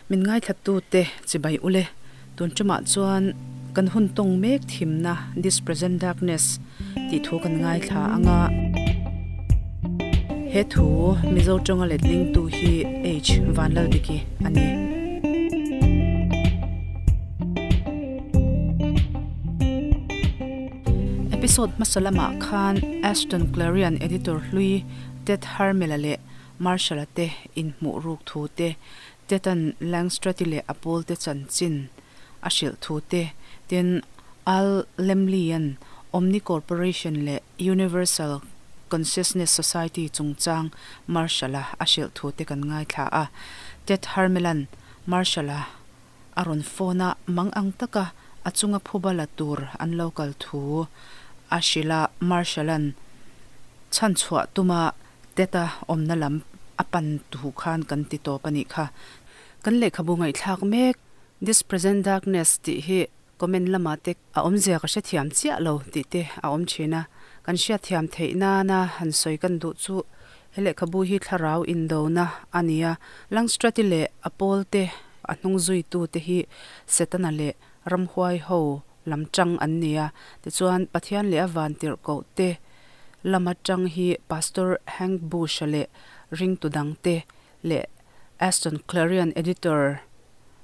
Min ngaithlatute chibai ule, tun tumah chuan kan hun tawng mek thimna This Present Darkness tih thu kan ngaithla ang a. He thu Mizo tawnga letlingtu hi H Vanlaldiki a ni. Episode hmasa lamah khan Ashton Clarion editor hlui Ted Harmela leh Marshall-a te inhmuh ruk thu te, Tetan Langstrati leh a pawlte chanchin a hrilh thu te, tin Al Lemley-a'n Omni Corporation leh Universal Consciousness Society chungchang Marshall-a a hrilh thu te kan ngaithla a. Ted Harmel-a'n Marshall-a a rawn phone a, mang ang taka a chunga phuba la tur an lo kal thu a hrilh a, Marshall-a'n chhanchhuah tuma Tet-a awmna lam a pan tu khan kan ti tawp a nih kha. Kan lehkhabu ngaihthlak mek This Present Darkness tih hi comment lamah te a awmzia ka hrethiam chiah lo tih te a awm thin a. Kan hriatthiam theih nana han sawi kan duh chu he lehkhabu hi thlarau indona a ni a. Langstrati leh a pawl te a hnung zuitu te hi Setana leh ramhuai ho lam tang an ni a. Tichuan Pathian leh a vantirhkoh te lama tang hi Pastor Hank Bush-a leh ringtu dangte leh Aston Clarion editor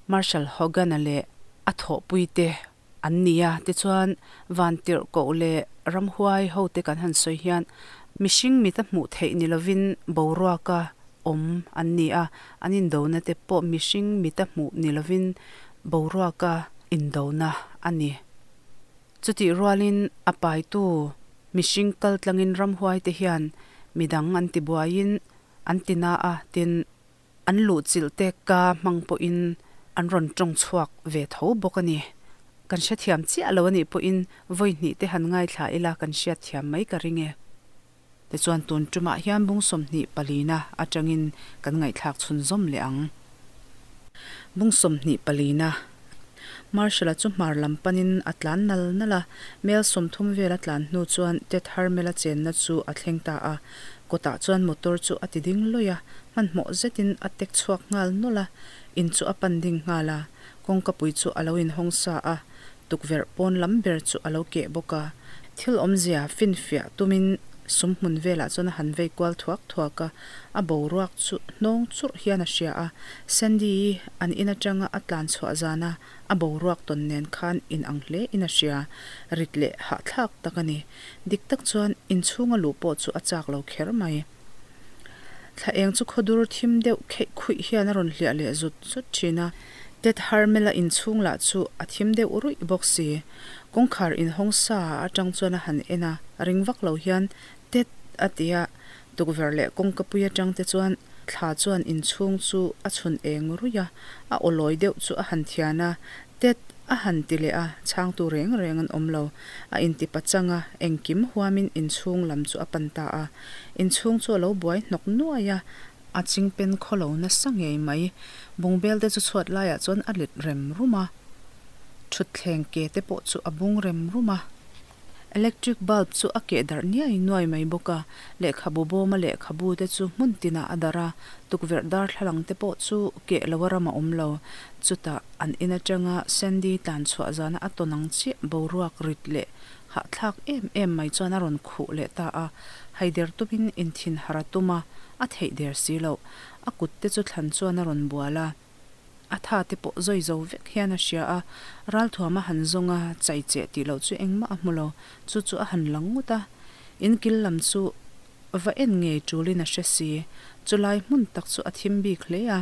Marshall Hogan-a leh a thawhpuite an ni a. Tichuan, vantirhkoh leh ramhuai hote kan han sawi hian mihring mita hmuh theih ni lovin boruaka awm an ni a, an indona te pawh mihring mita hmuh ni lovin boruaka indona a ni. Chutih rualin a paitu mihring kal tlangin ramhuaite hian midang an tibuaiin an ti na a, tin, an luhchilh te ka hmang pawhin an rawn tawng chhuak ve tho bawk a ni. Kan hrethiam chiah lo a nih pawhin vawi hnih te han ngaithla ila kan hriatthiam mai ka ring e. Tichuan tun tumah hian bung 24na atangin kan ngaihthlak chhunzawm leh ang. Bung 24na Marshall-a chu hmar lam panin a tlan nal nal a, mel 30 vel a tlan hnu chuan Ted Harmel-a chenna chu a thleng ta a. Kawtah chuan motor chu a ti ding lawih a, hmanhmawh zetin a tek chhuak nghal nawlh a, in chu a pan ding nghal a. Kawngkapui chu a lo inhawng sa a, tukverh pawn lam ber chu a lo keh bawk a. Thil awmzia finfiah tumin sum hmun velah chuan a han vei kual thuak thuak a, a boruak chu hnawng churh hian a hria a. Sandy-i an in atanga a tlan chhuah zana a boruak tawn nen khan in ang hle in a hria. Rit leh hahthlak tak a ni. Dik tak chuan inchhunga luh pawh chu a chak lo kher mai. Thla eng chu khawdur thim deuh kheih khuih hian a rawn hliah leh zut zut thin a. Ted Harmel-a inchhung lah chu a thim deuh ruih bawk si. Kawngkhar inhawng sa atang chuan a han en a, ring vak lo hian Ted a ti a, tukverh leh kawngkapui atang te chuan thla chuan inchhung chu a chhun eng ruih a, a awlawi deuh chu a han thian a, Ted a han ti leh a, chhangtu reng reng an awm lo. A inti pachang a, engkim huamin inchhung lam chu a pan ta a. Inchhung chu a lo buai hnawk nuai a, a chingpen khaw lo nasa ngei mai. Bungbel te chu chhuat laiah chuan a let rem rum a, thutthleng ke te pawh chu a bung rem rum a. Electric bulb chu a keh darh niai nuai mai bawk a, lehkhabu bawma lehkhabu te chu hmun tinah a darh a, tukverh darthlalang te pawh chu keh lo a ram a awm lo. Chutah an in atanga Sandy tlan chhuah zana a tawn ang chiah boruak rit leh hahthlak em em mai chuan a rawn khuh leh ta a, haider tumin inthin har a tum a, a theih der si loh. A kut te chu thlan chuan a rawn bual a. A tha te pawh zawi zo vek hian a hria a, ralthuam a han zawng a, chai cheh tih loh chu engmah a hmu lo, chu chu a han lang ngut a. In kil lam chu va en ngei tulin a hre si, chulai hmun tak chu a thim bik hle a.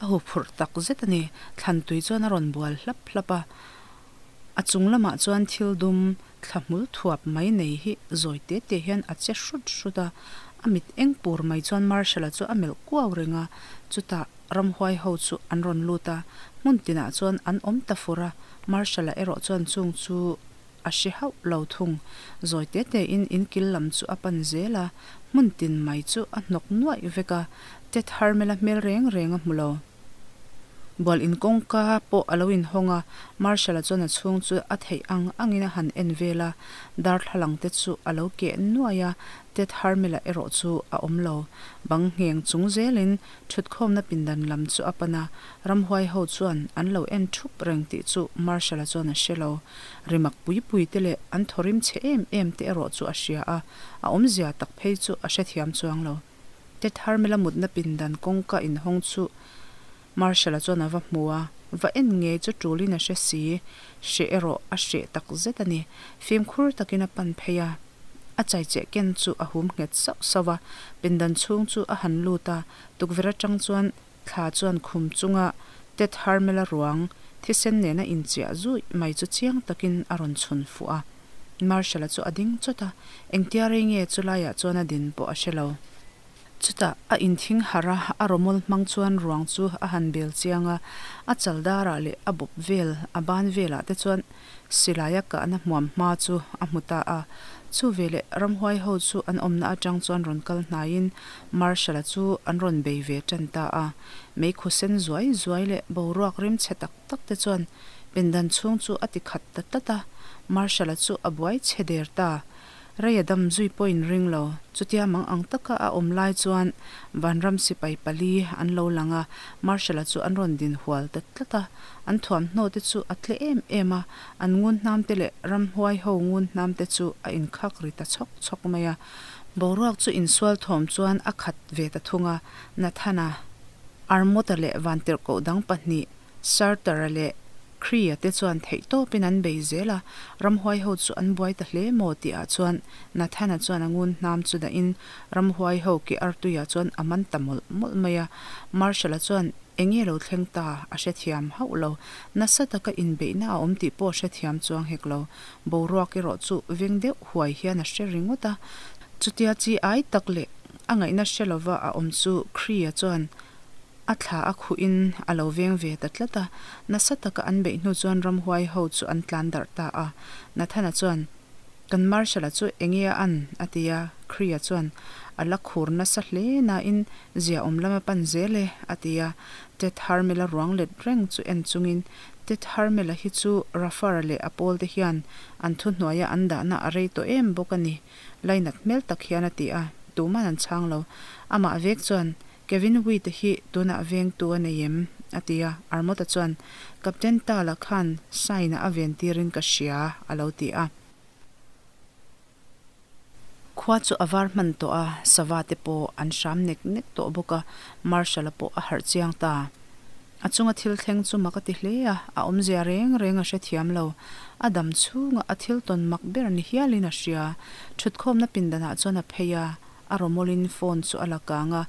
A huphurh tak zet a ni, thlan tui chuan a rawn bual hlap hlap a. A chung lamah chuan thil dum thla hmul thuap mai nei hi zawi te te hian a che hrut hrut a, a mit eng pur mai chuan Marshall-a chu a melh kuau reng a, chutah ramhuai ho chu an rawn lut a, hmun tinah chuan an awm ta fur a, Marshall-a erawh chuan chung chu a hre hauh lo thung. Zawi te te in in kil lam chu a pan zel a, hmun tin mai chu a hnawk nuaih vek a, Ted Harmel-a hmel reng reng a hmu lo. Bual in kawngka pawh a lo inhawng a, Marshal-a chuan a chhung chu a theih ang angin a han en vel a, darthlalang te chu a lo keh nuai a, Ted Harmel-a erawh chu a awm lo. Bang ngheng chung zelin thutkhawmna pindan lam chu a pan a, ramhuai ho chuan an lo en thup reng tih chu Marshal-a chuan a hre lo. Rimak pui pui te leh an thawrim chhe em em te erawh chu a hria a, a awmzia tak phei chu a hrethiam chuang lo. Ted Harmel-a mutna pindan kawngka inhawng chu Marshall-a chuan a va hmu a, va en ngei chu tulin a hre si, hreh erawh a hreh tak zet a ni. Fimkhur takin a pan phei a, a chaicheh ken chu a hum nghet sauh sauh a, pindan chhung chu a han lut a, tukverh atang chuan thla chuan khum chunga Ted Harmel-a ruang thisen nena inchiah zuih mai chu chiang takin a rawn chhun fuh a. Marshall-a chu a ding chawt a, engtia rei nge chulaiah chuan a din pawh a hre lo. Chutah a inthing harh a, a rawmawl hmang chuan ruang chu a han bel chiang a, a chal darah leh a bawp vel, a ban velah te chuan silai a kahna hmuam hma chu a hmu ta a. Chu veleh ramhuai ho chu an awmna atang chuan rawn kal hnaiin Marshal-a chu an rawn bei ve tan ta a. Meikhu sen zuai zuai leh boruak rim chhe tak tak te chuan pindan chhung chu a ti khat ta tlat a, Marshal-a chu a buai chhe der ta. Rei a dam zui pawh in ring lo. Chutia mang ang taka a awm lai chuan Vanram sipai pali an lo lang a, Marshal-a chu an rawn din hual ta tlat a. An thuamhnaw te chu a tle em em a, an ngun hnam te leh ramhuai ho ngun hnam te chu a inkhak ri ta chhawk chhawk mai a. Boruak chu insual thawm chuan a khat ve ta thung a, Nathana, Armota leh Vantirhkoh dang pahnih, Sartre-a leh Cree-a te chuan theihtawpin an bei zel a, ramhuai ho chu an buai ta hle maw tihah chuan Nathana chuan a ngun hnam chu dahin ramhuai ho ke artuiah chuan a man ta mawlh mawlh mai a. Marshall-a chuan eng nge lo thleng ta a hrethiam hauh lo, nasa taka inbeihna a awm tih pawh a hrethiam chuang hek lo. Boruak erawh chu veng deuh huai hian a hre ringawt a, chutia chi ai tak leh a ngaihna hre lova a awm chu Cree-a chuan A thla a khuhin a lo veng ve ta tlat a, nasa taka an beih hnu chuan ramhuai ho chu an tlan darh ta a. Nathana chuan, Kan Marshal-a chu enge a an? a ti a, Kria chuan, A la khur nasa hle nain ziaawm lam a pan zel e, a ti a. Ted Harmel-a ruang let reng chu en chungin, Ted Harmel-a hi chu Rafar-a leh a pawlte hian an thuhnuaia an dahna a rei tawh em bawk a ni, lainat hmel tak hian a ti a, tuman an chhang lo. Amah vek chuan, Kevin Wheat-a hi tunah vengtu a nei em? a ti a, Armota chuan, Captain Tala khan sign-a a ven tirin ka hria, a lo ti a. Khua chu a var hman tawh a, sava te pawh an hram nek nek tawh bawk a, Marshal-a pawh a harh chiang ta. A chunga thil thleng chu mak a ti hle a, a awmzia reng reng a hrethiam lo. A dam chhunga a thil tawn mak ber ni hialin a hria. Thutkhawmna pindanah chuan a phei a, A rawmawlin phone chu a la kang a,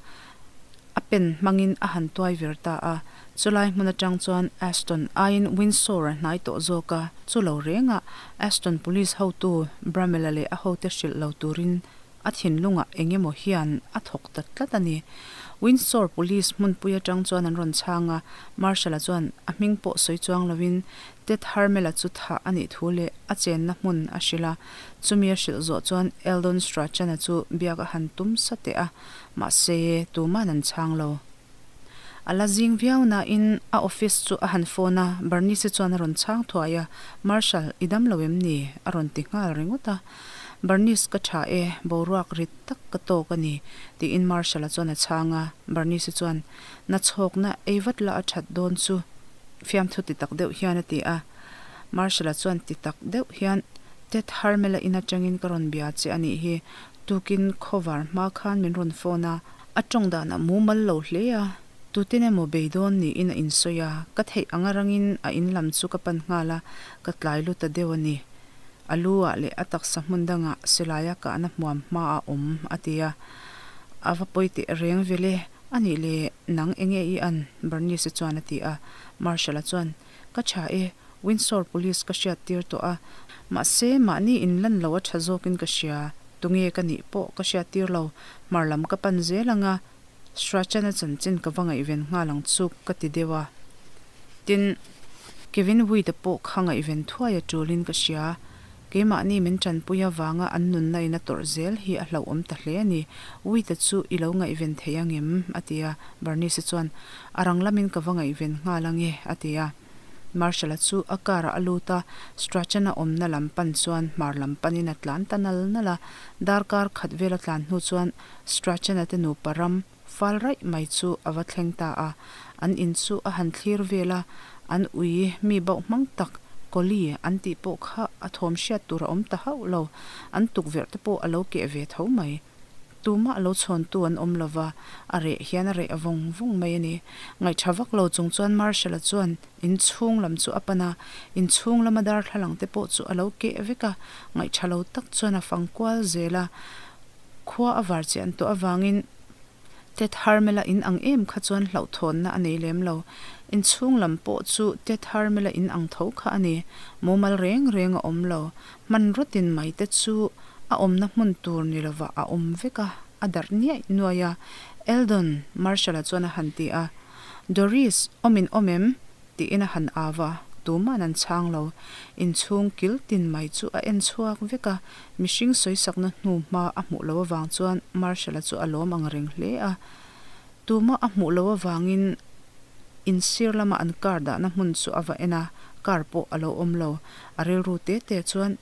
a pen hmangin a han tuai vir ta a. Chulai hmun atang chuan Ashton aiin Windsor a hnai tawh zawk a, chu lo rengah Ashton Police hotu Bramella leh a hote hrilh lo turin a thinlungah eng emaw hian a thawk ta tlat a ni. Windsor Police hmunpui atang chuan an rawn chhang a, Marshal-a chuan a hming pawh sawi chuang lovin Ted Harmel-a chu thah a nih thu leh a chenna hmun a hrilh a, chumi a hrilh zawh chuan Eldon Strachan-a chu biak a han tum sa teh a, mahse tuman an chhang lo. A la zing viau nain a office chu a han phone a, Bernice chuan a rawn chhang thuai a, Marshal, i dam lo em ni? a rawn ti nghal ringawt a. Bernice ka tha e, boruak rit tak ka tawk a ni, tiin Marshal-a chuan a chhang a, Bernice chuan, Na chhawkna ei vat la a that dawn chu. Fiamthu ti tak deuh hian a ti a. Marshal-a chuan ti tak deuh hian, Ted Harmel-a in atangin ka rawn bia che a nih hi. Tukin khawvar hma khan min rawn phone a, a tawng danah mumal lo hle a. Tutin emaw bei dawn niin a insawi a, ka theih anga rangin a in lam chu ka pan nghal a, ka tlai lut ta deuh a ni. A lu ah leh a taksa hmun dangah silaia kahna hmuam hma a awm, a ti a. A va pawi teh reng vel e. A nih le, nang enge i an? Bernice chuan a ti a. Marshal-a chuan, Ka tha e, Windsor Police ka hriat tir tawh a. Mahse, mahni inlan lo a tha zawkin ka hria. Tunge ka nih pawh ka hriat tir lo. Hmar lam ka pan zel ang a, Strachan-a chanchin ka va ngaihven nghal ang chu ka ti deuh a. Tin, Kevin Weed-a pawh kha ngaihven thuai a tulin ka hria. Keimahni min tanpui avanga an nunna in a tawrh zel hi a hlauhawm ta hle a ni. Wheat-a chu i lo ngaihven thei ang em? a ti a. Bernice chuan, A rang lamin ka va ngaihven nghal ang e, a ti a. Marshall-a chu a car-ah a lut a, Strachan-a awmna lam pan chuan hmar lam panin a tlan ta nal nal a. Darkar khat vel a tlan hnu chuan Strachan-a te nupa ram fal raih mai chu a va thleng ta a. An in chu a han thlir vel a, an ui mi bauh hmang tak Collie an tih pawh kha a thawm hriat tur a awm ta hauh lo. An tukverh te pawh a lo keh ve tho mai. Tumah lo chhawntu an awm lo va, a reh hian a reh vawng vawng mai a ni. Ngaihṭha vak lo chung chuan Marshall-a chuan inchhung lam chu a pan a, inchhung lama darthlalang te pawh chu a lo keh vek a, ngaihṭha lo tak chuan a fang kual zel a. Khua a var chian tawh avangin Ted Harmel-a in ang em kha chuan hlauhthawnna a nei lem lo. Inchhung lam pawh chu Ted Harmel-a in ang tho kha a ni. Mumal reng reng a awm lo. Hmanraw tin mai te chu a awmna hmun tur ni lovah a awm vek a, a darh niaih nuaih a. Eldon, Marshall-a chuan a han ti a. Doris, awm in awm em? tiin a han au a, tuman an chhang lo. Inchhung kil tin mai chu a en chhuak vek a, mihring sawisakna hnu hma a hmuh loh avang chuan Marshall-a chu a lawm ang reng hle a. Tuma a hmuh loh avangin in sir lama an car dahna hmun chu a va en a, car pawh a lo awm lo. A rilru te te chuan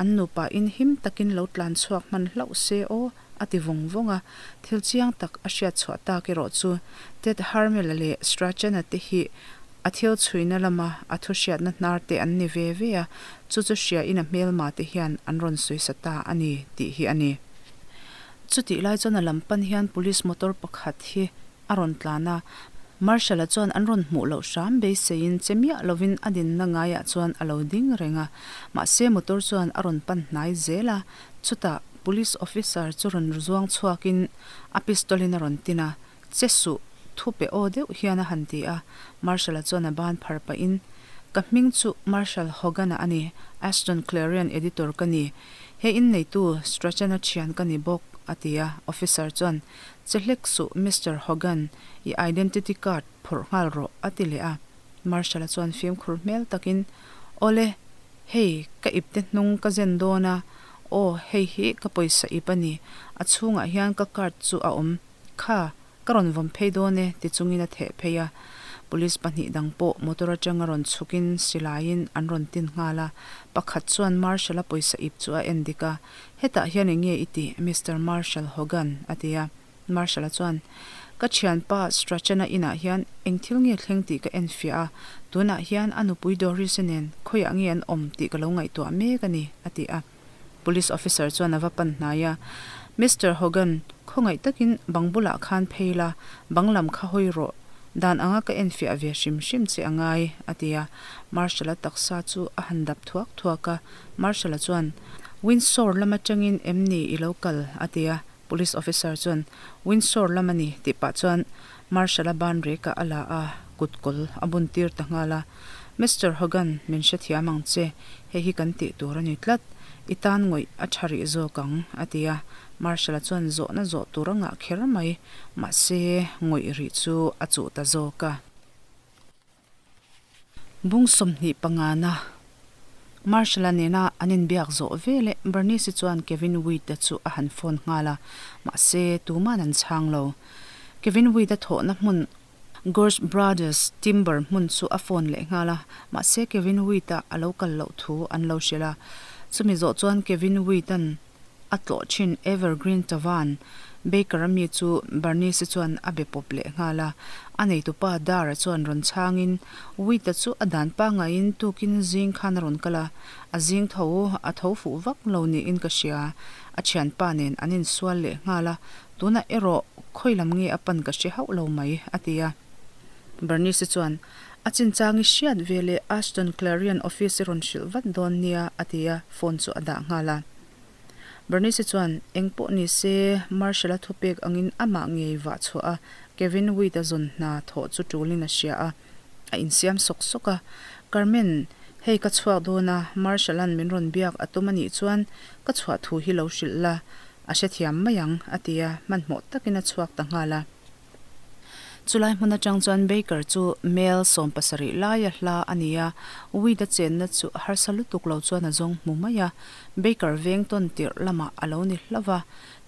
an nupa in him takin lo tlan chhuak hman hlauh se aw a ti vawng vawng a. Thil chiang tak a hriat chhuah tak erawh chu Ted Harmel-a leh Strachan-a te hi a thil chhuina lama a thu hriatna hnar te an ni ve ve a, chu chu hria in a hmelma te hian an rawn sawisa ta a ni tih hi a ni. Chutih lai chuan a lam pan hian police motor pakhat hi a rawn tlan a, Marshal-a chuan an rawn hmuh loh hram beiseiin che miah lovin a dinna ngaiah chuan a lo ding reng a, mahse motor chuan a rawn pan hnai zel a, chutah police officer chu rawn zuang chhuakin a pistol-in a rawn tin a, Che suh, thu pe aw deuh hian a han ti a, Marshal-a chuan a ban phar pahin, Ka hming chu Marshal Hogan-a a ni, Ashton Clarion editor ka ni. He inneitu Strachan-a thian ka ni bawk, a ti a. Officer chuan, Che hlek suh, Mister Hogan, i identity card phawrh nghal rawh, a ti leh a. Marshal-a chuan fimkhur hmel takin, Awle, hei, ka ipte hnung ka zen dawn a, aw, hei hi ka pawisa ip a ni, a chhungah hian ka card chu a awm. Kha, ka rawn vawm phei dawn e, ti chungin a theh phei a. Police pahnih dang pawh motor atanga rawn chhukin silaiin an rawn tin nghal a. Pakhat chuan Marshal-a pawisa ip chu a en dik a, Hetah hian eng nge i tih, Mister Marshal Hogan? a ti a. Marshal-a chuan, Ka thianpa Strachan-a inah hian eng thil nge thleng tih ka en fiah a, tunah hian a nupui Doris-i nen khawiah nge an awm tih ka lo ngaihtuah mek a ni, a ti a. Police officer chuan a va pan hnai a, Mister Hogan, khawngaih takin bang bulah khan phei la, bang lam kha hawi rawh. Dan anga ka enfiah ve hrim hrim che a ngai, a ti a. Marshal-a taksa chu a han dap thuak thuak a. Marshal-a chuan, Windsor lam atangin em ni i lo kal? a ti a. Police officer chuan, Windsor lam a ni, tih pah chuan Marshal-a ban rekah a la a, kut kawl a bun tir ta nghal a. Mister Hogan, min hrethiam ang che, hei hi kan tih tur a ni tlat. I tan ngawih a tha rih zawk ang, a ti a. Marshal-a chuan zawhna zawh tur a ngah kher mai, mahse ngawih rih chu a chuh ta zawk a. Bung 25na Marshall-a nena an inbiak zawh veleh Bernice-i chuan Kevin Weed-a chu a han phone nghal a, mahse tuman an chhang lo. Kevin Weed-a thawhna hmun Gorge Brothers Timber hmun chu a phone leh nghal a, mahse Kevin Weed-a a lo kal loh thu an lo hrilh a. Chumi zawh chuan Kevin Weed-a'n a tlawh thin Evergreen Tavern Baker-a mi chu Bernice-i chuan a be pawp leh nghal a. A neitupa Dara chuan rawn chhangin, Wheat-a chu a dan pangaiin tukin zing khan a rawn kal a, a zing tho a tho fuh vak lo niin ka hria. A thianpa nen an insual leh nghal a, tunah erawh khawi lam nge a pan ka hre hauh lo mai, a ti a. Bernice-i chuan, A chinchang i hriat ve leh Ashton Clarion office i rawn hrilh vat dawn nia, a ti a, phone chu a dah nghal a. Bernice chuan, Eng pawh ni se, Marshall-a thupek angin amah ngei vah chhuah a, Kevin Weed-a zawn hna thawh chu tulin a hria a, a insiam sawk sawk a. Carmen, hei ka chhuak dawn a, Marshall-a'n min rawn biak a tum a nih chuan ka chhuah thu hi lo hrilh la, a hrethiam mai ang, a ti a, hmanhmawh takin a chhuak ta nghal a. Chulai hmun atang chuan Baker chu mel 70 laia hla a ni a, Weed-a chenna chu harsa lutuk lo chuan a zawng hmu mai a. Baker veng tawn tirh lamah a lo ni hlauh va,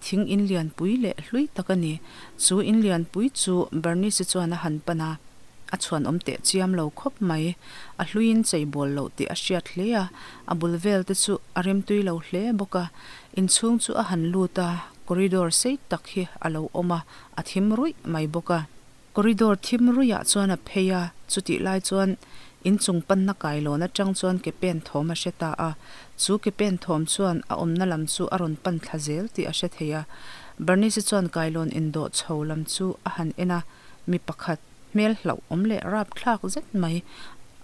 thing in lianpui leh hlui tak a ni. Chu in lianpui chu Bernice-i chuan a han pan a, a chhuanawm teh chiam lo khawp mai. A hluiin cheibawl loh tih a hriat hle a, a bul vel te chu a rimtui lo hle bawk a. Inchhung chu a han lut a, corridor sei tak hi a lo awm a, a thim ruih mai bawk a. Corridor thim ruihah chuan a phei a, chutih lai chuan inchung panna kailawn atang chuan ke pen thawm a hre ta a. Chu ke pen thawm chuan a awmna lam chu a rawn pan thla zel tih a hre thei a. Bernice chuan kailawn indawh chho lam chu a han en a, mi pakhat hmel hlauh awm leh rap thlak zet mai,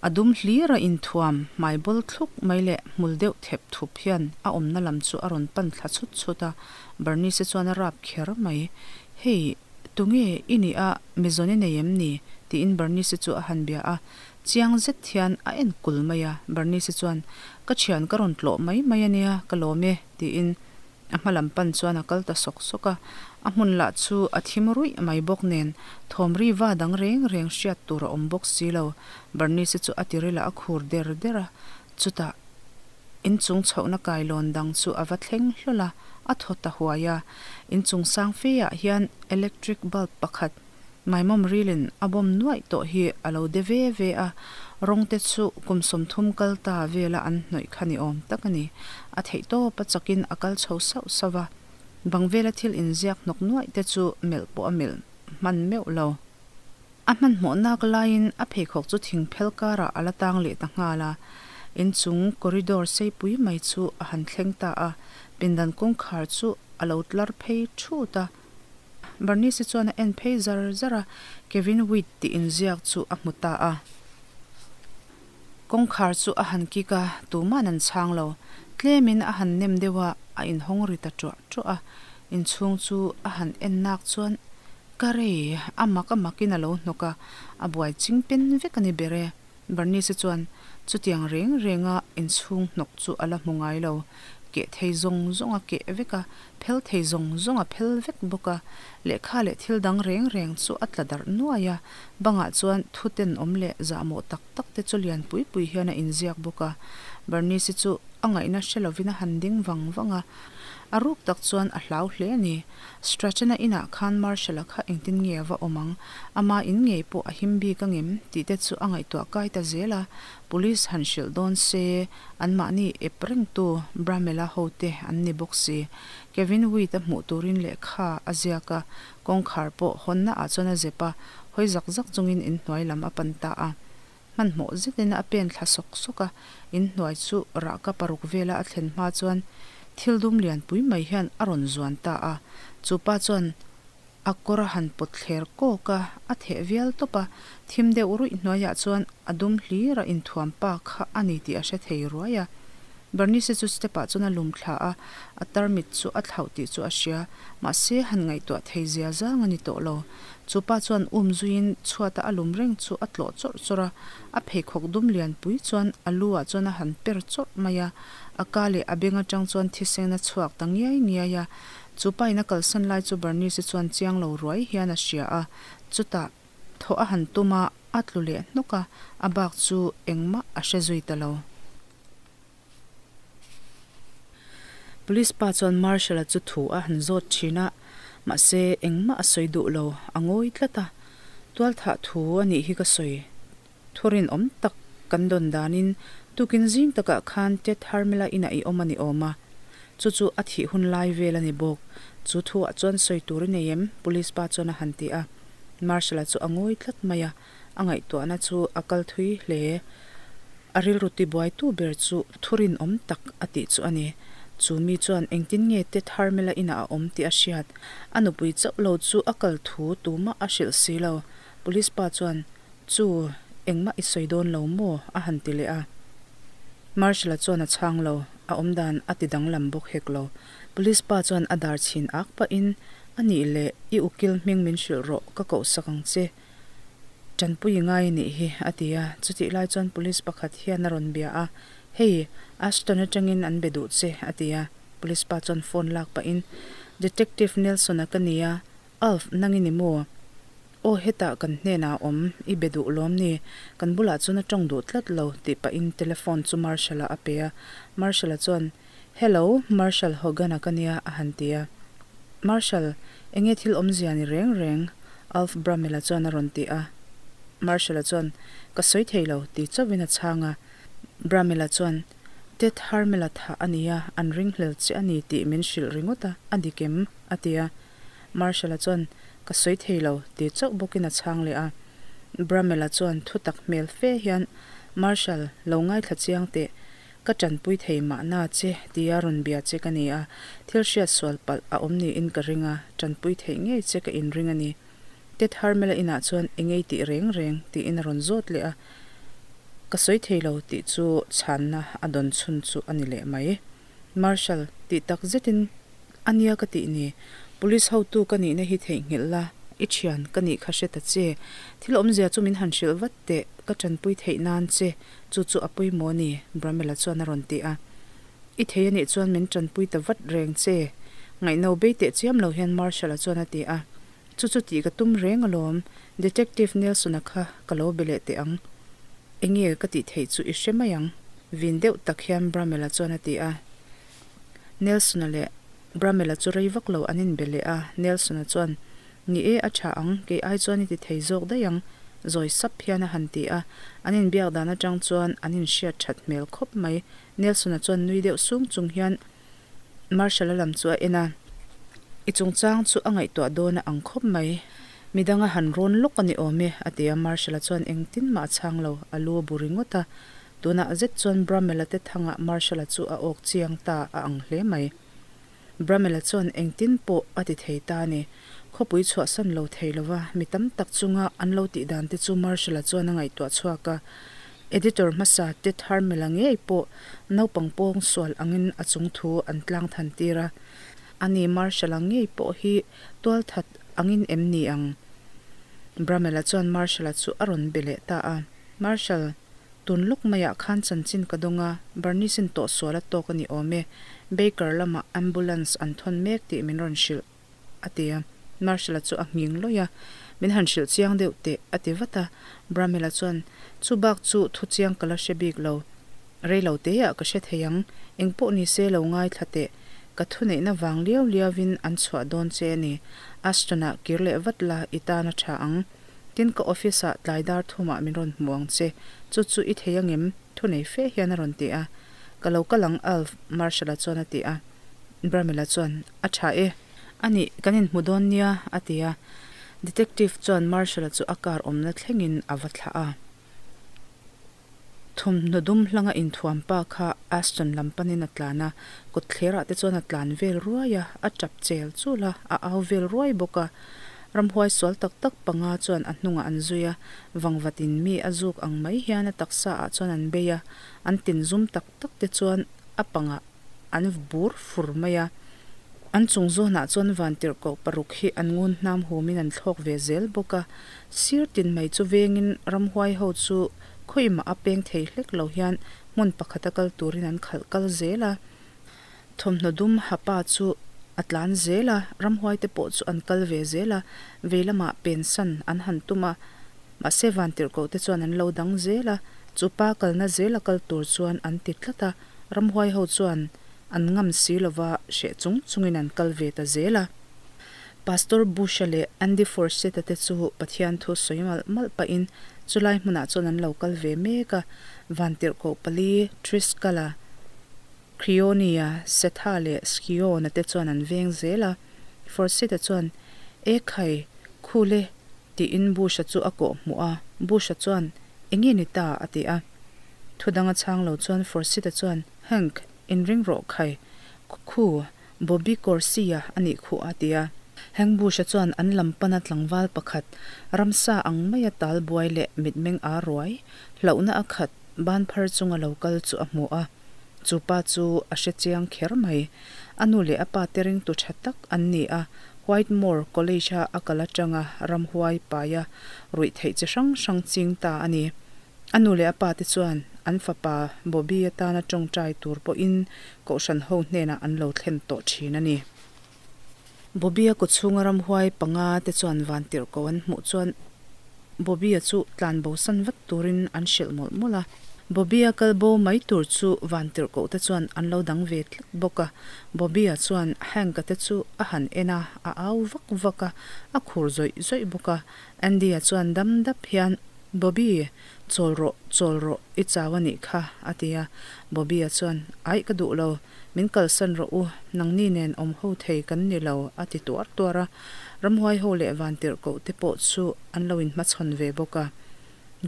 a dum hlir a inthuam hmai bawl thluk mai leh hmul deuh thep thup hian a awmna lam chu a rawn pan thla chhut chhut a. Bernice chuan a rap kher mai, Hei, tunge i nih a, mizawn i nei em ni? tiin Bernice chu a han bia a. Chiang zet hian a en kul mai a. Bernice chuan, Ka thian ka rawn tlawh mai mai a nia, ka lawm e, tiin a hma lam pan chuan a kal ta sawk sawk a. A hmun lah chu a thim ruih mai bawk nen, thawm ri va dang reng reng hriat tur a awm bawk si lo. Bernice chu a tiril ah a khur der der a, chutah, Inchung chhohna kailawn dang chu a va thleng hlawl a, a thaw ta huai a. Inchung sang feah hian electric bulb pakhat maimawm rilin a bawm nuaih tawh hi a lo de ve ve a, rawng te chu kum 30 kal ta vela an hnawih kha ni awm tak a ni. A theih tawp a chakin a kal chho sauh sauh va, bang vela thil inziak hnawk nuaih te chu melh pawh a melh hman meuh lo. A hmanhmawh nak laiin a pheikhawk chu thing phel karah a la tang leh ta nghal a, inchung corridor seipui mai chu a han thleng ta a, pindan kawngkhar chu a lo tlar phei thut a. Bernice chuan a en phei zar zar a, Kevin Wheat tih inziak chu a hmu ta a. Kawngkhar chu a han kik a, tuman an chhang lo. Tlemin a han nem deuh a, a inhawng ri ta ṭuah ṭuah a. Inchhung chu a han en nak chuan Ka rei, a mak a makin a lo hnawk a, a buai ching pen vek a ni ber e. Bernice chuan chutiang reng renga inchhung hnawk chu a la hmu ngai lo. Keh thei zawng zawng a keh vek a, phel thei zawng zawng a phel vek bawk a. Lehkha leh thil dang reng reng chu a tla darh nuai a, bangah chuan thu tenawm leh zahmawh tak tak te chu lian pui pui hian a inziak bawk a. Bernice chu a ngaihna hre lovin a han ding vang vang a, a ruk tak chuan a hlau hle a ni. Strachan-a inah khan Marshall-a kha engtin nge a va awm ang? Ama in ngei pawh a him bik angem? tih te chu a ngaihtuah kai ta zel a. Police han hrilh dawn se, anmahni ep rengtu Bramella hote an ni bawk si. Kevin Weed-a hmuh turin lehkha a ziak a, kawngkhar pawh hawnna ah chuan a zep a, hawi zak zak chungin inhnuai lam a pan ta a. Hmanhmawh zetin a pen thla sawk sawk a, inhnuai chu rahka paruk vela a thlen hma chuan thil dum lianpui mai hian a rawn zuan ta a. Chu pa chuan a kawr a han pawt thler kawk a, a theh vial tawp a, thim deuh ruih hnuaiah chuan a dum hlir a inthuam pa kha a ni tih a hre thei ruai a. Bernice chu step ah chuan a lum thla a, a tarmit chu a thlauh tih chu a hria, mahse han ngaihtuah thei zia zang a ni tawh lo. Chu pa chuan um zuiin chhuata a lum reng chu a tlawh chawrh chawrh a, a pheikhawk dum lianpui chuan a lu ah chuan a han per chawrh mai a, a ka leh a beng atang chuan thisen a chhuak ta ngiai ngiai a. Chu pa in a kalsan lai chu Bernice chuan chiang lo ruai hian a hria a, chutah thawh a han tum a, a tlu leh hnawk a, a bak chu engmah a hre zui ta lo. Police pa chuan Marshal-a chu thu a han zawt thin a, mahse engmah a sawi duh lo, a ngawi tlat a. Tualthah thu a nih hi ka sawi. Thu rinawm tak kan dawn danin tukin zing takah khan Ted Harmela inah i awm a ni awm a, chu chu a thih hun lai vel a ni bawk. Chu thuah chuan sawi tur i nei em? Police pa chuan a han ti a. Marshal-a chu a ngawi tlat mai a, a ngaihtuahna chu a kal thui hle. A rilru tibuaitu ber chu thu rinawm tak a tih chu a ni. Chu mi chuan engtin nge Ted Harmela inah a awm tih a hriat. A nupui chauh lo chu a kal thu tumah a hrilh si lo. Police pa chuan, Chu, engmah i sawi dawn lo maw? a han ti leh a. Marshal-a chuan a chhang lo, a awmdan a ti danglam bawk hek lo. Police pa chuan a dar chhin ak pahin, A nih leh, i ukil hming min hrilh rawh, ka kohsak ang che. Tanpui i ngai a nih hi, a ti a. Chutih lai chuan police pakhat hian a rawn bia a, Hei, Ashton atangin an be duh che, a ti a. Police pa chuan phone lak pahin, Detective Nelson-a ka nia, Alf, nang i ni maw? Aw hetah kan hnenah a awm, i be duh lawm ni? Kan bulah chuan a tawng duh tlat lo, tih pahin telephone chu Marshall-a a pe a. Marshall-a chuan, Hello, Marshall Hogan-a ka nia, a han ti a. Marshall, enge thil awmzia ni reng reng? Alf Bramell-a chuan a rawn ti a. Marshall-a chuan, Ka sawi thei lo, ti chauhin a chhang a. Bramell-a chuan, Ted Harmel-a thah a nia, an ringhlel che a ni tih min hrilh ringawt a, a dik em? a ti a. Marshall-a chuan, Ka sawi thei lo, ti chauh bawkin a chhang leh a. Bramell-a chuan thutak hmel fe hian, Marshall, lo ngaithla chiang teh, ka tanpui thei mahna che tia rawn bia che ka ni a, thil hriat sual palh a awm niin ka ring a, tanpui theih ngei che ka inring a ni. Ted Harmel-a inah chuan eng ei tih reng reng tiin a rawn zawt leh a, ka sawi thei lo tih chu chhanna a dawn chhun chu a ni leh mai. Marshal, tih tak zetin a nia ka tih ni, Police hotu ka nihna hi theihnghilh la, i thian ka nih kha hre ta che. Thil awmzia chu min han hrilh vat teh, ka tanpui theih nan che, chu chu a pawimawh a ni, Bramela chuan a rawn ti a. I thei a nih chuan min tanpui ta vat reng che, ngaihno bei teh chiam lo hian Marshal-a chuan a ti a. Chu chu tih ka tum reng alawm, Detective Nelson-a kha ka lo be leh teh ang. Enge ka tih theih chu i hre mai ang, vin deuh tak hian Bramell-a chuan a ti a. Nelson-a leh Bramell-a chu rei vak lo an inbe leh a, Nelson-a chuan, Ni e, a tha ang, kei ai chuan i ti thei zawk daih ang, zawi sap hian a han ti a. An inbiak dan atang chuan an inhriat that hmel khawp mai. Nelson-a chuan nui deuh sung chung hian, Marshall-a lam chu a en a, I chungchang chu a ngaihtuah dawn a ang khawp mai. Midang a han rawn lawk a ni awm e, a ti a. Marshall-a chuan engtin mah a chhang lo, a lu a bu ringawt a. Tunah zet chuan Bramell-a te thangah Marshall-a chu a awk chiang ta a ang hle mai. Bramell-a chuan engtin pawh a ti thei ta a ni. Khawpui chhuahsan lo thei lova mi tam tak chunga an lo tih dan te chu Marshall-a chuan a ngaihtuah chhuak a. Editor hmasa Ted Harmel-a ngei pawh naupang pawng sual angin a chung thu an tlang than tir a. Ani Marshall-a ngei pawh hi tualthat angin em ni ang? Bramell-a chuan Marshall-a chu a rawn be leh ta a. Marshall, tun lawk maiah khan chanchin ka dawng a, Bernice-in tawhsual a tawk a ni awm e. Baker lamah ambulance an thawn mek tih min rawn hrilh. A ti a. Marshall-a chu a nghing lawih a, Min han hrilh chiang deuh teh, a ti vat a. Bramell-a chuan, Chu bak chu thu chiang ka la hre bik lo. Rei lo teah ka hre thei ang. Eng pawh ni se lo ngaithla teh. Ka thuneihna vang liau liauin an chhuah dawn che a ni. Ashton-ah kir leh vat la, i tan a tha ang. Tin, ka office-ah tlai dar thumah min rawn hmu ang che. Chu chu i thei angem? Thunei fe hian a rawn ti a. Ka lo kal ang Alf, Marshall-a chuan a ti a. Bramell-a chuan, A tha e. A nih, kan inhmu dawn nia, a ti a. Detective chuan Marshall-a chu a car awmna thlengin a va thlah a. Thawmhnaw dum hlanga inthuam pa kha Ashton lam panin a tlan a, kawtthlerah te chuan a tlan vel ruai a, a tap chel chul a, a au vel ruai bawk a. Ramhuai sual tak tak panga chuan a hnungah an zui a, vangvatin mi a zuk ang mai hian a taksa ah chuan an bei a, an tin zum tak tak te chuan a pangah an bur fur mai a. An chung zawnah chuan vantirhkoh paruk hi an ngun hnam humin an thlawk ve zel bawk a, sir tin mai chu vengin ramhuai ho chu khawimah a peng thei hlek lo hian hmun pakhata kal turin an khalh kal zel a. Thawmhnaw dum ha pa chu a tlan zel a, ramhuai te pawh chu an kal ve zel a, vei lamah pensan an han tum a, mahse vantirhkoh te chuan an lo dang zel a, chu pa kalna zel a kal tur chuan an ti tlat a, ramhuai ho chuan an ngam si lova hreh chung chungin an kal ve ta zel a. Pastor Bush-a leh Andy Forsyth-a te chu Pathian thu sawi malh malh pahin chulai hmunah chuan an lo kal ve mek a, vantirhkoh pali Triskala, Crionia, Setha leh Skiona te chuan an veng zel a. Forsyth-a chuan, E khai, khul e, tiin Bush-a chu a kawh hmuh a. Bush-a chuan, Enge ni ta? a ti a. Thu dang a chhang lo chuan Forsyth-a chuan, Hank, inring rawh khai. Khu, Bobby Corsi-a a nih khuh a ti a. Hank Bush-a chuan an lam pana tlangval pakhat, ramsa ang maia tal buai leh mitmeng aa ruai, hlauhna a khat, ban phar chunga lo kal chu a hmu a. Chu pa chu a hre chiang kher mai. A nu leh a pa te ringtu tha tak an ni a, Whitemoor College-a a kal atanga ramhuai paia ruih theih chi hrang hrang ching ta a ni. A nu leh a pa te chuan an fapa Bobby atana tawngtai tur pawhin Kohhran ho hnenah an lo thlen tawh thin a ni. Bobby-a kawchhunga ramhuai panga te chuan vantirhkoh an hmuh chuan Bobby-a chu tlanbosan vat turin an hrilh mawlh mawlh a. Bobby-a kal bo mai tur chu vantirhkoh te chuan an lo dang ve tlat bawk a. Bobby-a chuan Hank-a te chu a han en a, a au vak vak a, a khur zawih zawih bawk a. Andy-a chuan dam dap hian, Bobby, chawl rawh, chawl rawh, i chau a nih kha, a ti a. Bobby-a chuan, Aih ka duh lo, min kalsan rawh u, nangni nen awm ho thei kan ni lo, a ti tuar tuar a. Ramhuai ho leh vantirhkoh te pawh chu an lo inhmachhawn ve bawk a.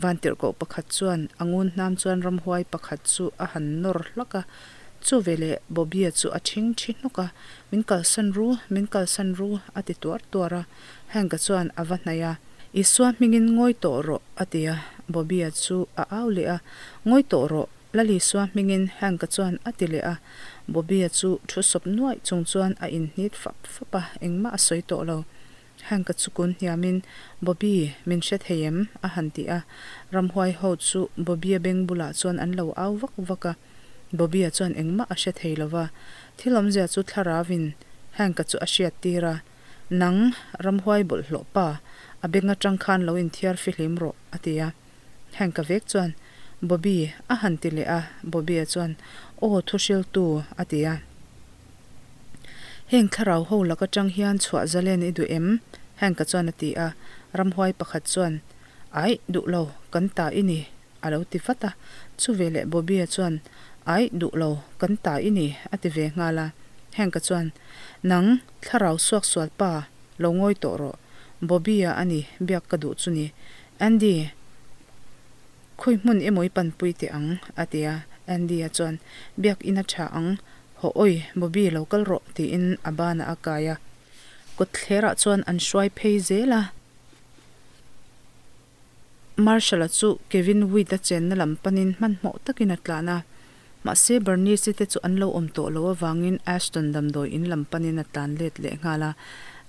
Vantirhkoh pakhat chuan a ngun hnam chuan ramhuai pakhat chu a han nawr hlak a, chu veleh Bobby-a chu a thing thi hnawk a, Min kalsan ru, min kalsan ru, a ti tuar tuar a. Hank-a chuan a va hnaih a, Isua hmingin ngawi tawh rawh, a ti a. Bobby-a chu a au leh a, Ngawi tawh rawh, Lal Isua hmingin, Hank-a chuan a ti leh a. Bobby-a chu thu sawp nuaih chung chuan a inhnit fap fap a, engmah a sawi tawh lo. Hank-a chu kun hniamin, Bobby, min hre thei em? a han ti a. Ramhuai ho chu Bobby-a beng bulah chuan an lo au vak vak a. Bobby-a chuan engmah a hre thei lo va. Thil awmzia chu thlaravin Hank-a chu a hriat tir a. Nang, ramhuai bawlhhlawh pa, a beng atang khan lo inthiar fihlim rawh, a ti a. Hank-a vek chuan, Bobby, a han ti leh a. Bobby-a chuan, Aw, thuhriltu, a ti a. Heng thlarau ho lak atang hian chhuah zalen i duh em? Hank-a chuan a ti a. Ramhuai pakhat chuan, Aih, duh lo, kan ta i ni, a lo ti vat a. Chuveleh Bobby-a chuan, Aih, duh lo, kan ta i ni, a ti ve nghal a. Hank-a chuan, Nang, thlarau suaksual pa, lo ngawi tawh rawh. Bobby-a a ni, biak ka duh chu ni. Andy! Khawi hmun emaw i panpui teh ang, a ti a. Andy-a chuan, Biak in a tha ang, haw awi, Bobby lo kal rawh, tiin a banah a kai a. Kawtthlerah chuan an hruai phei zel a. Marshall-a chu Kevin Weed-a chenna lam panin hmanhmawh takin a tlan a. Mahse, Bernice-i te chu an lo awm tawh loh avangin Ashton damdawi in lam panin a tlan let leh nghal a.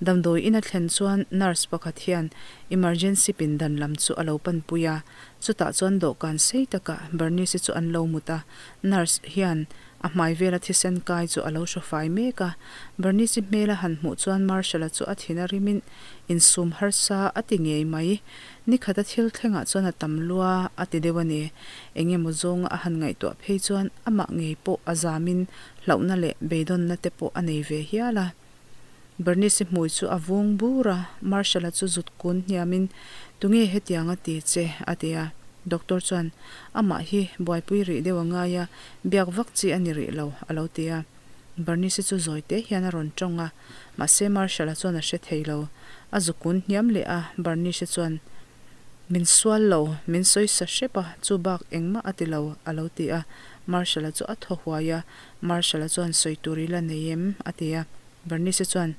Damdawi in a thlen chuan nurse pakhat hian emergency pindan lam chu a lo panpui a. Chutah chuan dawhkan sei takah Bernice-i chu an lo mut a. Nurse hian a hmai vela thisen kai chu a lo hraw fai mek a. Bernice-i hmel a han hmuh chuan Marshall-a chu a thin a rimin insum harsa a ti ngei mai. Ni khata thil thlengah chuan a tam lua a ti deuh a ni. Eng emaw zawnga a han ngaihtuah phei chuan amah ngei pawh a zamin hlauhna leh beidawnna te pawh a nei ve hial a. Bernice-i hmui chu a vung bur a, Marshall-a chu zut kun hniamin, Tunge hetiang a ti che? a ti a. Doctor chuan, Amah hi buaipui rih deuh a ngai a, biak vak chi a ni rih lo, a lo ti a. Bernice-i chu zawi te hian a rawn tawng a, mahse Marshall-a chuan a hre thei lo. A zu kun hniam leh a, Bernice-i chuan, Min sual lo, min sawi sa hrep a, chu bak engmah a ti lo, a lo ti a. Marshall-a chu a thaw huai a, Marshall-a chuan sawi tur i la nei em? a ti a. Bernice-i chuan,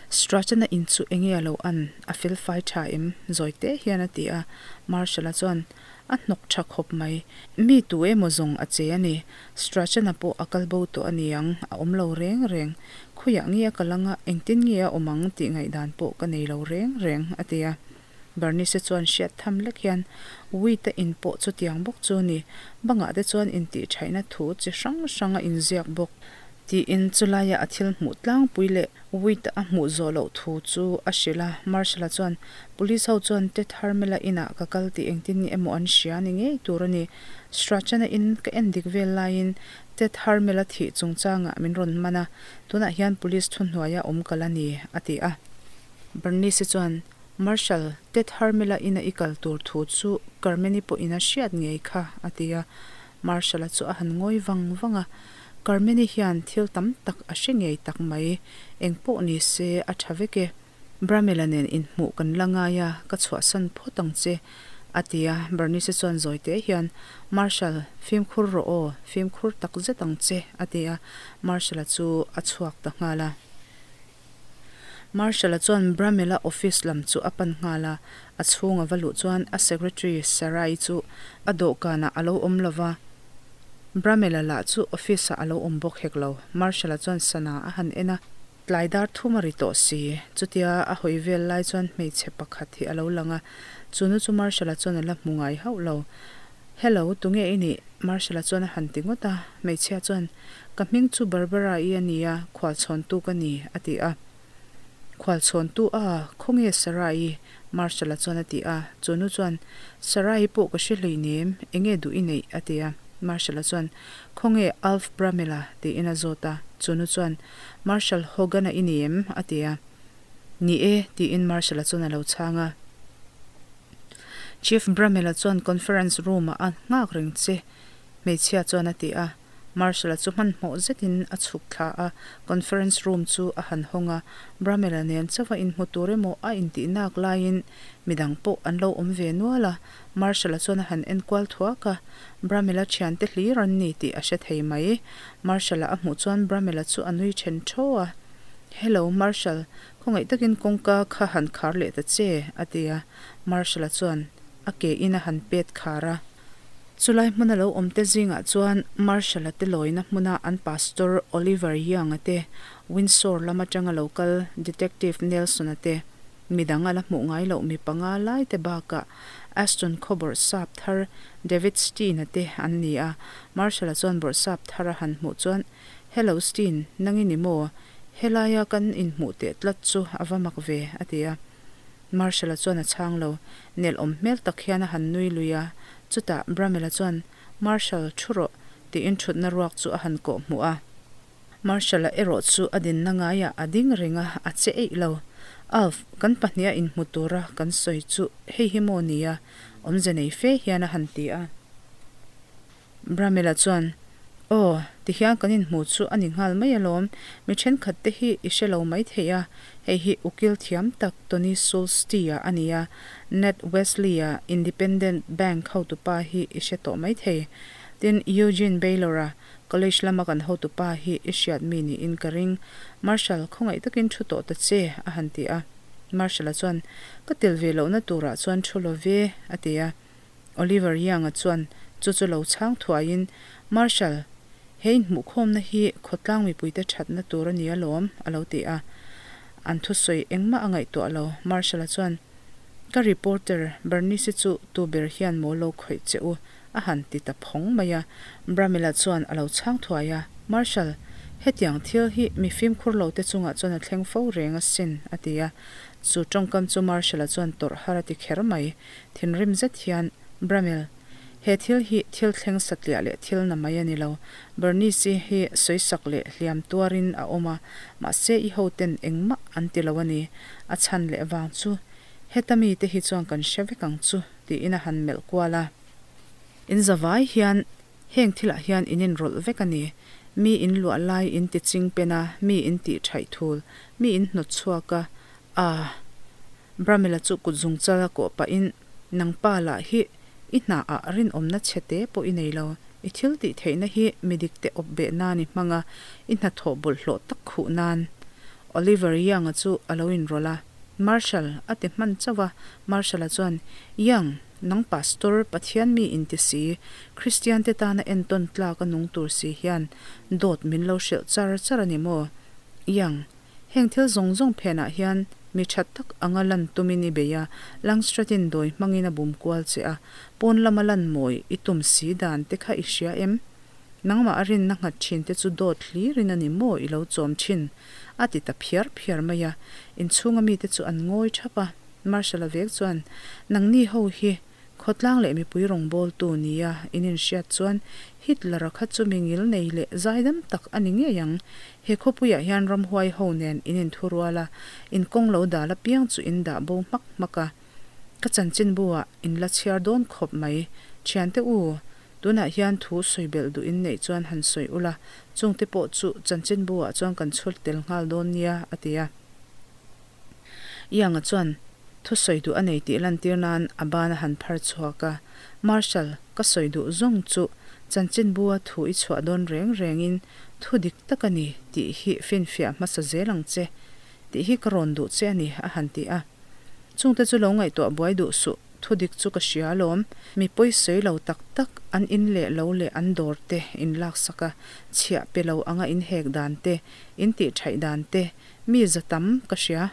Strachan-a in chu enge a lo an? A fel fai tha em? zawi te hian a ti a. Marshall-a chuan, A hnawk tha khawp mai. Mi tu emaw zawng a che a ni. Strachan-a pawh a kal bo tawh a ni ang, a awm lo reng reng. Khawiah nge a kal anga, engtin nge a awm ang tih ngaihdan pawh ka nei lo reng reng, a ti a. Bernice chuan hriat tham lek hian, Wheat-a in pawh chutiang bawk chu a ni. Bangah te chuan intihṭhaihna thu chi hrang hrang a inziak bawk. Tiin chulaia a thil hmuh tlangpui leh Wheat-a a hmuh zawh loh thu chu a hrilh a. Marshall-a chuan, Police ho chuan Ted Harmel-a inah ka kal tih engtin nge emaw an hria ni ngei tur a ni. Strachan-a in ka en dik vel laiin Ted Harmel-a thih chungchangah min rawn man a, tunah hian police thuhnuaia awm kal a ni, a ti a. Bernice-i chuan, Marshall, Ted Harmel-a ina i kal tur thu chu Carmen-i pawhin a hriat ngei kha, a ti a. Marshall-a chu a han ngawi vang vang a. Carmen-i hian thil tam tak a hre ngei tak mai. Eng pawh ni se, a tha vek e. Bramela nen inhmuh kan la ngai a, ka chhuahsan phawt ang che, a ti a. Bernice chuan zawi teh hian, Marshall, fimkhur rawh aw, fimkhur tak zet ang che, a ti a. Marshall-a chu a chhuak ta nghal a. Marshall-a chuan Bramela office lam chu a pan nghal a, a chhung a va luh chuan a secretary Sarah-i chu a dawhkanah a lo awm lo va. Bramela lah chu office-ah a lo awm bawk hek lo. Marshall-a chuan sana a han en a, tlai dar thum a ri tawh si. Chutia a hawi vel lai chuan hmeichhe pakhat hi a lo lang a, chunu chu Marshall-a chuan a la hmu ngai hauh lo. Hello, tunge i nih? Marshall-a chuan a han ti ngawt a. Hmeichhia chuan, Ka hming chu Barbara-i a nia, khualchhawntu ka ni, a ti a. Khualchhawntu a, khawnge Sarah-i? Marshall-a chuan a ti a. Chu nu chuan, Sarah-i pawh ka hre hleinem, enge duh i neih? a ti a. Marshall-a chuan, Khawnge Alf Bramell-a? tiin a zawt a. Chu nu chuan, Marshall Hogan-a i ni em? a ti a. Ni e, tiin Marshall-a chuan a lo chhang a. Chief Bramell-a chuan conference room-ah a nghak reng che, hmeichhia chuan a ti a. Marshall-a chu hmanhmawh zetin a chhuk thla a, conference room chu a han hawng a. Bramell-a nen chauha inhmu tur emaw a intih nak laiin midang pawh an lo awm ve nual a. Marshall-a chuan a han enkual thuak a, Bramell-a thiante hlir an ni tih a hre thei mai. Marshall-a a hmuh chuan Bramell-a chu a nui then thaw a. Hello, Marshall, khawngaih takin kawngka kha han khar leh ta che, a ti a. Marshall-a chuan a ke in a han pet khar a. Chulai hmuna lo awmte zingah chuan Marshall-a te lawina hmuna an pastor Oliver Young-a te, Windsor lam atanga lo kal Detective Nelson-a te, midang a la hmuh ngai loh mi panga lai te bakah Aston khaw bawrhsap thar David Steen-a te an ni a. Marshall-a chuan bawrhsap thar a han hmuh chuan, Hello Steen, nang i ni maw? Helaia kan inhmuh teh tlat chu a va mak ve, a ti a. Marshall-a chuan a chhang lo. Nelh awm hmel tak hian a han nui lui a. Chutah Bramell-a chuan, Marshall, thu rawh, tiin thutna ruak chu a han kawh hmuh a. Marshall-a erawh chu a dinna ngaiah a ding reng a, a che eih lo. Alf, kan pahniha inhmu tura kan sawi chu hei hi maw nia? Awmze nei fe hian a han ti a. Bramell-a chuan, Aw, tihian kan inhmu chu a ni nghal mai alawm. Mi thenkhat te hi i hre lo mai thei a, hei hi ukil thiam tak Tony Sulsty-a a ni a, Ned Wesley-a Independent Bank hotupa hi i hre tawh mai thei. Tin, Eugene Baylor-a College lama kan hotupa hi i hriat mi niin ka ring. Marshal, khawngaih takin thu tawh ta che, a han ti a. Marshal-a chuan, Ka tel ve lohna turah chuan thu lo ve, a ti a. Oliver Young-a chuan chu chu lo chhang thuaiin, Marshal, he inhmuhkhawmna hi khawtlang mipuite thatna tur a ni alawm, a lo ti a. An thusawi engmah a ngaihtuah lo. Marshal-a chuan, Ka reporter Bernice-i chu tu ber hian maw lo khawih che u? a han ti ta phawng mai a. Bramila chuan a lo chhang thuai a, Marshal, hetiang thil hi mi fimkhur lote chungah chuan a thleng fo reng asin, a ti a. Chu tawngkam chu Marshal-a chuan tawrh har a ti kher mai. Thinrim zet hian, Bramil, he thil hi thil thleng satliah leh thil na mai a ni lo. Bernice-i hi sawisak leh hliam tuarin a awm a, mahse i hoten engmah an ti lo a ni. A chhan leh vang chu heta mite hi chuan kan hre vek ang chu, tiin a han melh kual a. In zavai hian heng thilah hian in inrawlh vek a ni. Mi in luah lai in ti ching pen a, mi in tih thaih thul, mi in hnawt chhuak a, aah. Bramela chu kut zung chal a kawh pahin, Nang pa lah hi i hna ah rinawmna chhe te pawh i nei lo. I thil tih theihna hi mi dik te awp beh nan i hmang a, i hnathawh bawlhhlawh tak khuh nan. Oliver Young-a chu a lo inrawlh a. Marshal, a ti hman chauh a. Marshal-a chuan, Young, nang pastor, Pathian mi inti si, Kristian te tana entawn tlak a nung tur si hian dawt min lo hrilh char char a ni maw? Young, Heng thil zawng zawng phenah hian mi tha tak anga lan tumin i bei a, Langstratin dawi hmangin a bum kual che a, pawn lama lan mawi i tum si dan te kha i hria em? Nangmah a rinna nghat thin te chu dawt hlirin a ni maw i lo chawm thin? a ti ta phiar phiar mai a, inchhunga mite chu an ngawi thap a. Marshal-a vek chuan, Nangni ho hi Khawtlang leh mipui rawngbawltu nia in inhriat chuan Hitler-a kha chu mi ngil nei leh zaidam tak a ni ngei ang. He khawpuiah hian ramhuai ho nen in inthurual a, in kawng lo dal apiang chu in dah bo hmak hmak a. Ka chanchinbu-ah in la chhiar dawn khawp mai. Thiante u, tunah hian thu sawi belh duh in neih chuan han sawi ula, chungte pawh chu chanchinbu-ah chuan kan chhut tel nghal dawn nia, a ti a. Young-a chuan thusawi duh a nei tih lantir nan a ban a han phar chhuak a, Marshal, ka sawi duh zawng chu chanchinbu-a thu i chhuah dawn reng rengin thu dik tak a ni tih hi finfiah hmasa zel ang che tih hi ka rawn duh che a ni, a han ti a. Chungte chu lo ngaihtuah buai duh suh, thu dik chu ka hria alawm. Mi pawi sawi lo tak tak an in leh lo leh an dawr te in laksak a, chhiah pe lo anga in hek dan te, in tih thaih dan te, Mi za tam ka hria.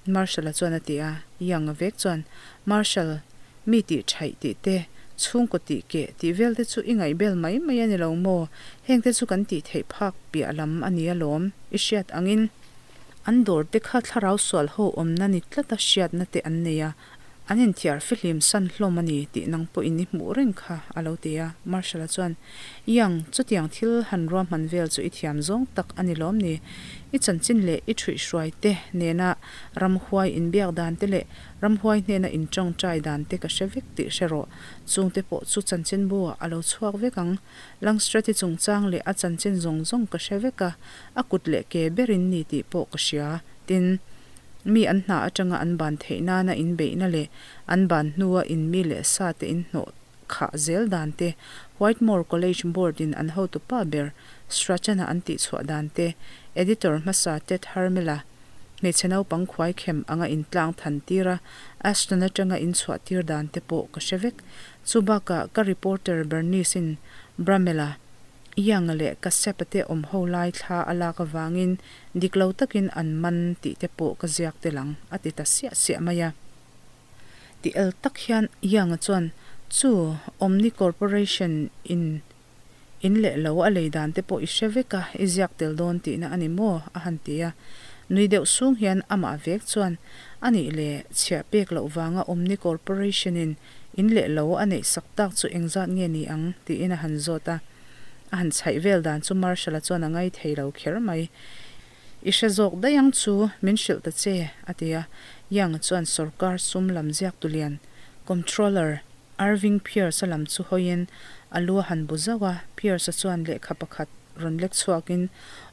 Marshal-a chuan a ti a. Young-a vek chuan, Marshal, mi tih thaih tih te, Chhungkaw tih keh tih vel te chu i ngaihbel mai mai a ni lo maw? Heng te chu kan tih theih phak piah lam a ni alawm, i hriat angin. An dawr te kha thlarau sual ho awmna ni tlata hriatna te an nei a, an inthiar fihlim san hlawm a ni tih nang pawhin i hmuh reng kha, a lo ti a. Marshall-a chuan, Young, chutiang thil han ruahman vel chu i thiam zawng tak a ni lawm ni? I chanchin leh i ṭhuihhruai te nena ramhuai inbiak dan te leh Ramhuai hnena inṭawngṭai dan te ka hre vek tih hre rawh. Chungte pawh chu chanchinbu ah a lo chhuak vek ang. Langstrati chungchang leh a chanchin zawng zawng ka hre vek a, a kut leh ke berin ni tih pawh ka hria. Tin, mi an hna atanga an ban theih nana inbeihna leh an ban hnua in mi leh sa te inhnawh khah zel dan te, Whitmore College Board in an hotupa ber Strachan-a an tihchhuah dan te, Editor hmasa Ted Hermela, Hmeichhe naupang khuaikhem anga intlang than tir a, Ashton atanga inchhuah tir dan te pawh ka hre vek. Chu bakah ka reporter Bernice-in Bramella, Young-a leh Kassap-a te awm ho lai thla a lak avangin dik lo takin an man tih te pawh ka ziak tel ang, a ti ta siah siah mai a. Ti el tak hian Young-a chuan, Chu, Omni Corporation in In leh lo a lei dan te pawh i hre vek a, i ziak tel dawn tihna a ni maw? a han ti a. Nui deuh sung hian amah vek chuan, A nih le, chhiah pek loh vanga Omni Corporation-in in leh lo a neih sak tak chu engzat nge ni ang? tiin a han zawt a. A han chhaih vel dan chu Marshall-a chuan a ngai thei lo kher mai. I hre zawk daih ang chu, min hrilh ta che, a ti a. Young-a chuan sawrkar sum lam ziaktu lian, Comptroller, Irving Pierce-a lam chu hawiin a lu a han bu zauh a, Pierce-a chuan lehkha pakhat rawn lek chhuakin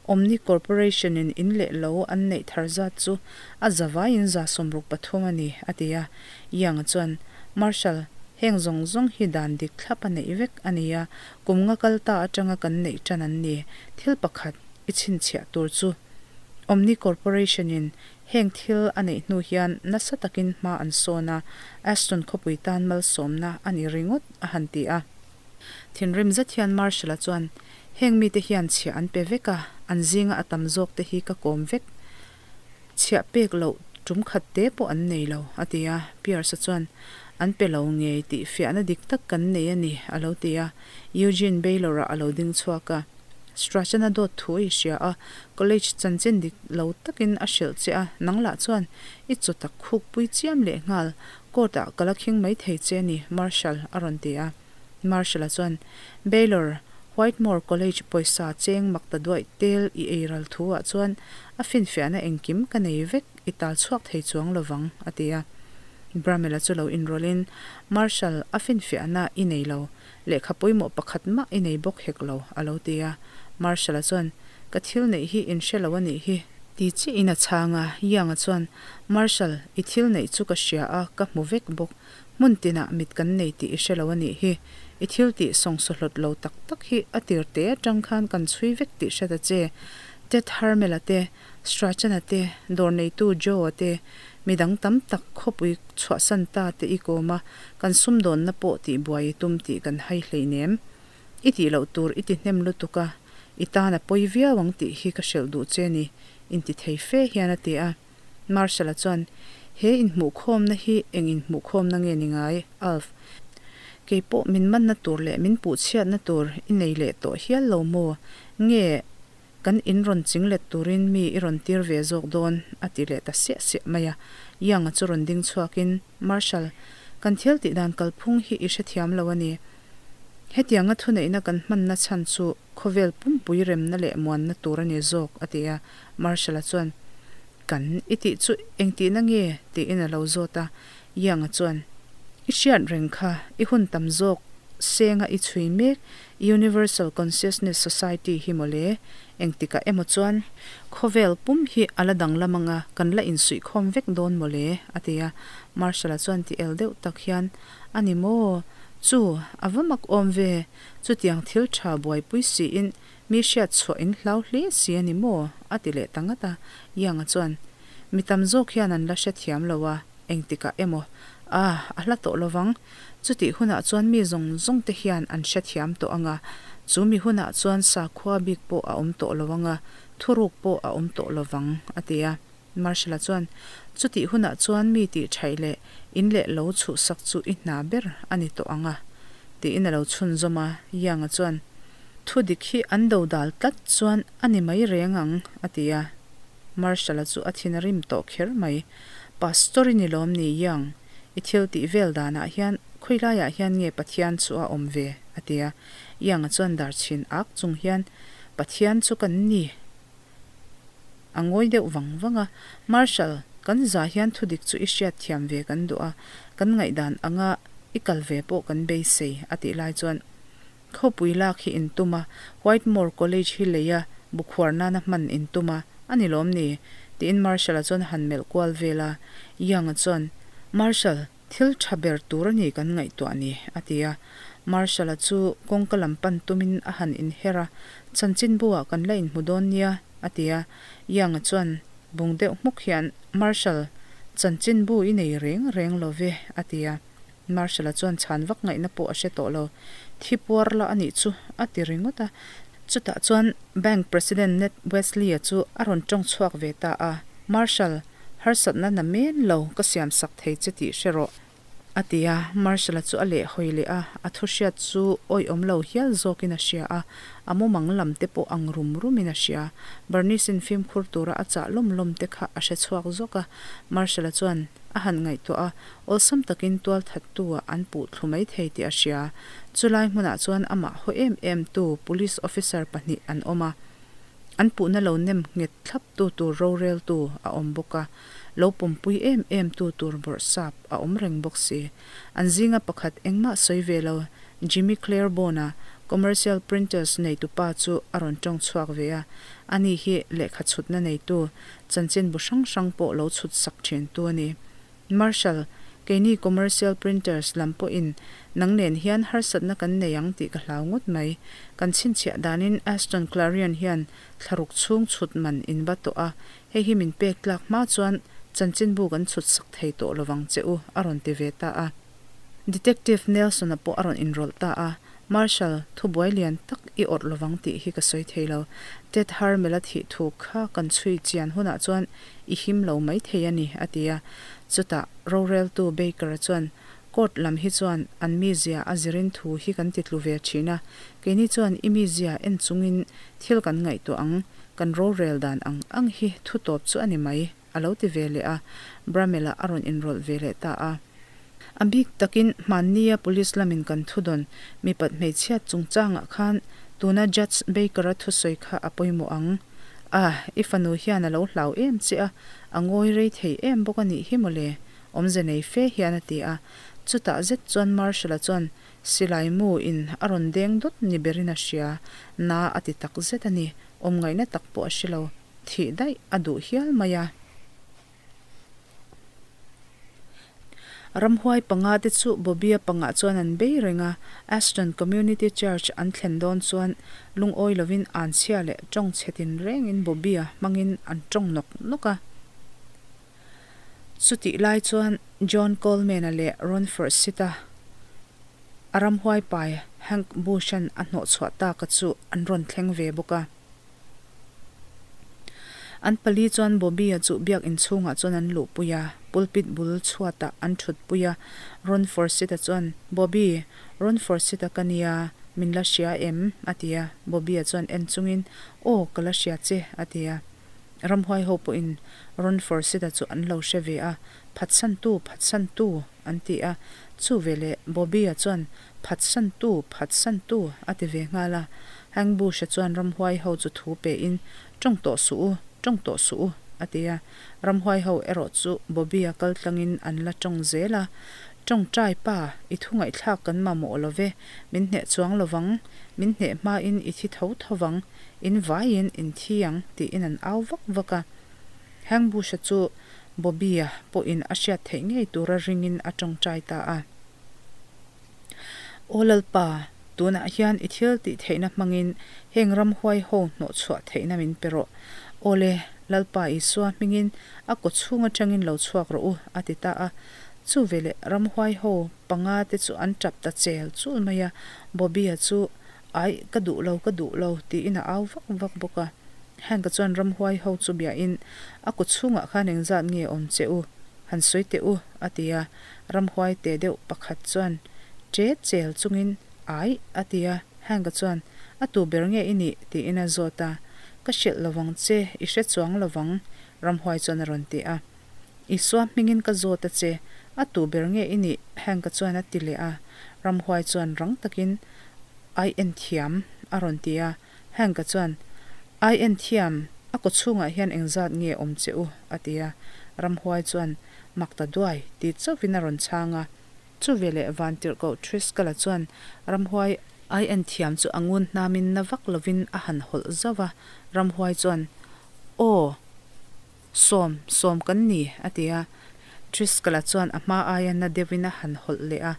Omni Corporation-in in leh lo an neih thar zat chu a zavaiin 63 a ni, a ti a. Young-a chuan, Marshal, heng zawng zawng hi dan dik thlap a neih vek a ni a, kum nga kal ta atanga kan neih tan an ni. Thil pakhat i chhinchhiah tur chu Omni Corporation-in Heng thil a neih hnu hian nasa takin hma an sawn a, Ashton khawpui tan malsawmna a ni ringawt a han ti a. Thinrim zet hian Marshall-a chuan, Heng mite hian chhiah an pe vek a, an zinga a tam zawk te hi ka kawm vek. Chhiah pek loh tum khat te pawh an nei lo, a ti a. Pierce-a chuan, An pe lo ngei tih fiahna dik tak kan nei a ni, a lo ti a. Eugene Baylor-a a lo ding chhuak a. Strachan-a dawt thu i hria a, college chanchin dik lo takin a hrilh che a, nang lah chuan i chaw tak khuk pui chiam leh nghal, court ah ka la khing mai thei che a ni, Marshal a rawn ti a. Marshal-a chuan, Baylor, Whitmore College pawisa cheng mak ta duaih tel i ei ral thu ah chuan a finfiahna engkim ka nei vek, i tal chhuak thei chuang lovang, a ti a. Bramell-a chu lo inrawlhin, Marshal, a finfiahna i nei lo, Lehkha pawimawh pakhat mah i nei bawk hek lo, a lo ti a. Marshall-a chuan, Ka thil neih hi in hre lo a nih hi. Ti chiahin a chhang a. Young-a chuan, Marshall, i thil neih chu ka hria a, ka hmu vek bawk. Hmun tinah mit kan nei tih i hre lo a nih hi. I thil tih sawngsawhlawt lo tak tak hi a tir te atang khan kan chhui vek tih hre ta che. Ted Hermel-a te, Strachan-a te, dawr neitu Joe-a te, mi dang tam tak khawpui chhuahsan ta te i kawm a, kan sumdawnna pawh tih buai i tum tih kan hai hleinem. I tih loh tur i ti hnem lutuk a, i tan a pawi viau ang tih hi ka hrilh duh che ni, inti thei fe hian a ti a. Marshall-a chuan, He inhmuhkhawmna hi eng inhmuhkhawmna nge ni ngai, Alf? Kei pawh min manna tur leh min puhchhiatna tur i nei leh tawh hial lo maw? Nge Kan in rawn ching let turin mi i rawn tir ve zawk dawn, a ti leh ta siah siah mai a. Young-a chu rawn ding chhuakin, Marshal, kan thil tih dan kalphung hi i hrethiam lo a ni. Hetianga thuneihna kan hmanna chhan chu khawvel pumpui remna leh muanna tur a ni zawk, a ti a. Marshal-a chuan, Kan i tih chu engtihna nge? tiin a lo zawt a. Young-a chuan, I hriat reng kha, i hun tam zawk senga i chhui mek Universal Consciousness Society hi mawle, engtikah emaw chuan khawvel pum hi a la danglam anga kan la insuihkhawm vek dawn mawle, a ti a. Marshall-a chuan ti el deuh tak hian, A ni maw? Chu, a va mak awm ve, chutiang thil tha buaipui siin mi hriat chhuah in hlau hle si a ni maw? a ti leh ta ngat a. Young-a chuan, Mi tam zawk hian an la hrethiam lo a, engtikah emaw, ah, a hla tawh lovang. Chutih hunah chuan mi zawng zawng te hian an hrethiam tawh ang a, chu mi hunah chuan sakhua bik pawh a awm tawh lo ang a, thuruk pawh a awm tawh lovang, a ti a. Marshall-a chuan, Chutih hunah chuan mi tih thaih leh in leh lo chhuhsak chu i hna ber a ni tawh ang a. Tiin a lo chhunzawm a. Young-a chuan, Thu dik hi an do dal tlat chuan a ni mai reng ang, a ti a. Marshall-a chu a thin a rim tawh kher mai. Pastor i ni lawm ni, Young? I thil tih vel danah hian khawi laiah hian nge Pathian chu a awm ve? a ti a. Young-a chuan dar chhin ak chung hian, Pathian chu kan ni. A ngawi deuh vang vang a, Marshal, kan za hian thudik chu i hriat thiam ve kan duh a, kan ngaihdan anga i kal ve pawh kan beisei, a tih lai chuan Khawpui lak hi in tum a, Whitmore College hi lei a, bukhuar nana hman in tum a, a ni lawm ni? tiin Marshal-a chuan a han melh kual vel a. Young-a chuan, Marshal, Thil tha ber tur a ni kan ngaihtuah ni, a ti a. Marshal-a chu kawngka lam pan tumin a han inher a, Chanchinbu-ah kan la inhmu dawn nia, a ti a. Young-a chuan bung deuh hmuk hian, Marshal, chanchinbu i nei reng reng lo ve, a ti a. Marshal-a chuan chhan vak ngaihna pawh a hre tawh lo. Thi puar la a nih chu, a ti ringawt a. Chutah chuan Bank President Ned Wesley-a chu a rawn tawng chhuak ve ta a, Marshal, Harsatna na men lo ka siam sak thei che tih hre rawh, a ti a. Marshal-a chu a leh hawi leh a, a thu hriat chu awihawm lo hial zawkin a hria a, a mumang lam te pawh ang rum rumin a hria. Bernice-in fimkhur tura a chah lawm lawm te kha a hre chhuak zawk a. Marshal-a chuan a han ngaihtuah a, awlsam takin tualthattu-ah an puh thlu mai thei tih a hria. Chulai hmunah chuan amah haw em em tu police officer pahnih an awm a. An puhna lo nem nghet thlap tu tur roreltu a awm bawk a, lo pawmpui em em tu tur bawrhsap a awm reng bawk si. An zinga pakhat engmah sawi ve lo Jimmy Claiborne-a Commercial Printers neitupa chu a rawn tawng chhuak ve a, ani hi lehkha chhutna neitu, chanchinbu hrang hrang pawh lo chhut sak thintu a ni. Marshal, keini Commercial Printers lam pawhin nang nen hian harsatna kan nei ang tih ka hlau ngawt mai. Kan chhinchhiah danin Aston Clarion hian thlaruk chhung chhut man in va tawh a, hei hi min pek tlak hma chuan chanchinbu kan chhut sak thei tawh lovang che u, a rawn ti ve ta a. Detective Nelson-a pawh a rawn inrawlh ta a, Marshal, thubuai lian tak i awrh lovang tih hi ka sawi thei lo. Ted Harmel-a thih thu kha kan chhui chian hunah chuan i him lo mai thei a ni, a ti a. Chutah roreltu Baker-a chuan, Court lam hi chuan an mizia a zirin thu hi kan titlu ve thin a, keini chuan i mizia en chungin thil kan ngaihtuah ang, kan rorel dan ang ang hi thu tawp chu a ni mai, a lo ti ve leh a. Bramell-a a rawn inrawlh ve leh ta a. A bik takin hmannia police lamin kan thudawn mipat hmeichhiat chungchangah khan tuna Judge Baker-a thusawi kha a pawimawh ang. Ah, i fanu hian a lo hlau em che a, a ngawi rei thei em bawk a nih hi mawle, awmze nei fe hian a ti a. Chutah zet chuan Marshal-a chuan silai mu in a rawn deng dawt ni berin a hria, na a ti tak zet a ni, awm ngaihna tak pawh a hre lo, thih daih a duh hial mai a. Ramhuai panga te chu Bobby-a pangah chuan an bei reng a, Ashton Community Church an thlen dawn chuan lungawi lovin anchhia leh tawng chhe tin rengin Bobby-a hmangin an tawng nawk nawk a. Chutih lai chuan John Coleman-a leh Ron Forsyth-a a ramhuai pai Hank Bush-a'n a hnawhchhuah taka chu an rawn thleng ve bawk a. An pali chuan Bobby-a chu biak inchhungah chuan an luhpui a, pulpit bul chhuatah an thutpui a. Ron Forsyth-a chuan, Bobby, Ron Forsyth-a ka nia, min la hria em? a ti a. Bobby-a chuan en chungin, Aw, ka la hria che, a ti a. Ramhuai ho pawhin Ron Forsyth-a chu an lo hre ve a, Phatsantu, phatsantu! an ti a. Chu veleh Bobby-a chuan, Phatsantu, phatsantu, a ti ve nghal a. Hank Bush-a chuan ramhuai ho chu thu pein, Tawng tawh suh u, tawng tawh suh u, a ti a. Ramhuai ho erawh chu Bobby-a kal tlangin an la tawng zel a. Tawngtai pa, i thu ngaihthlak kan mamawh lo ve, min hneh chuang lo vang, min hneh hmain i thi tho tho vang, in vaiin in thi ang, tiin an au vak vak a. Hank Bush-a chu Bobby-a pawhin a hriat theih ngei tura ringin a tawngtai ta a. Aw Lalpa, tunah hian i thil tih theihna hmangin heng ramhuai ho hnawh chhuah theihna min pe rawh. Aw le, Lalpa Isua hmingin a kaw chhung atangin lo chhuak rawh u, a ti ta a. Chu veleh ramhuai ho panga te chu an tap ta chel chul mai a, Bobby-a chu, Aih, ka duh lo, ka duh lo, tiin a au vak vak bawk a. Hank-a chuan ramhuai ho chu biahin, A kaw chhungah khan engzat nge awm che u? Han sawi teh u, a ti a. Ramhuai te deuh pakhat chuan ṭe chel chungin Aih, a ti a. Hank-a chuan, A tu ber nge i nih? tiin a zawt a. Ka hrilh lovang che, i hre chuang lovang, ramhuai chuan a rawn ti a. Isua hmingin ka zawt a che, a tu ber nge i nih? Hank-a chuan a ti leh a. Ramhuai chuan rang takin, Ai en thiam, a rawn ti a. Hank-a chuan, Ai en thiam, a kawchhungah hian engzat nge awm che u? a ti a. Ramhuai chuan, Mak ta duai, ti chauhin a rawn chhang a. Chuveleh Vantirhkoh Triskala chuan ramhuai ai en thiam chu a ngun hnamin na vak lovin a han hawlh zauh a. Ramhuai chuan, Aw, sawm, sawm kan ni, a ti a. Triskala chuan a hma aia na deuhin a han hawlh leh a.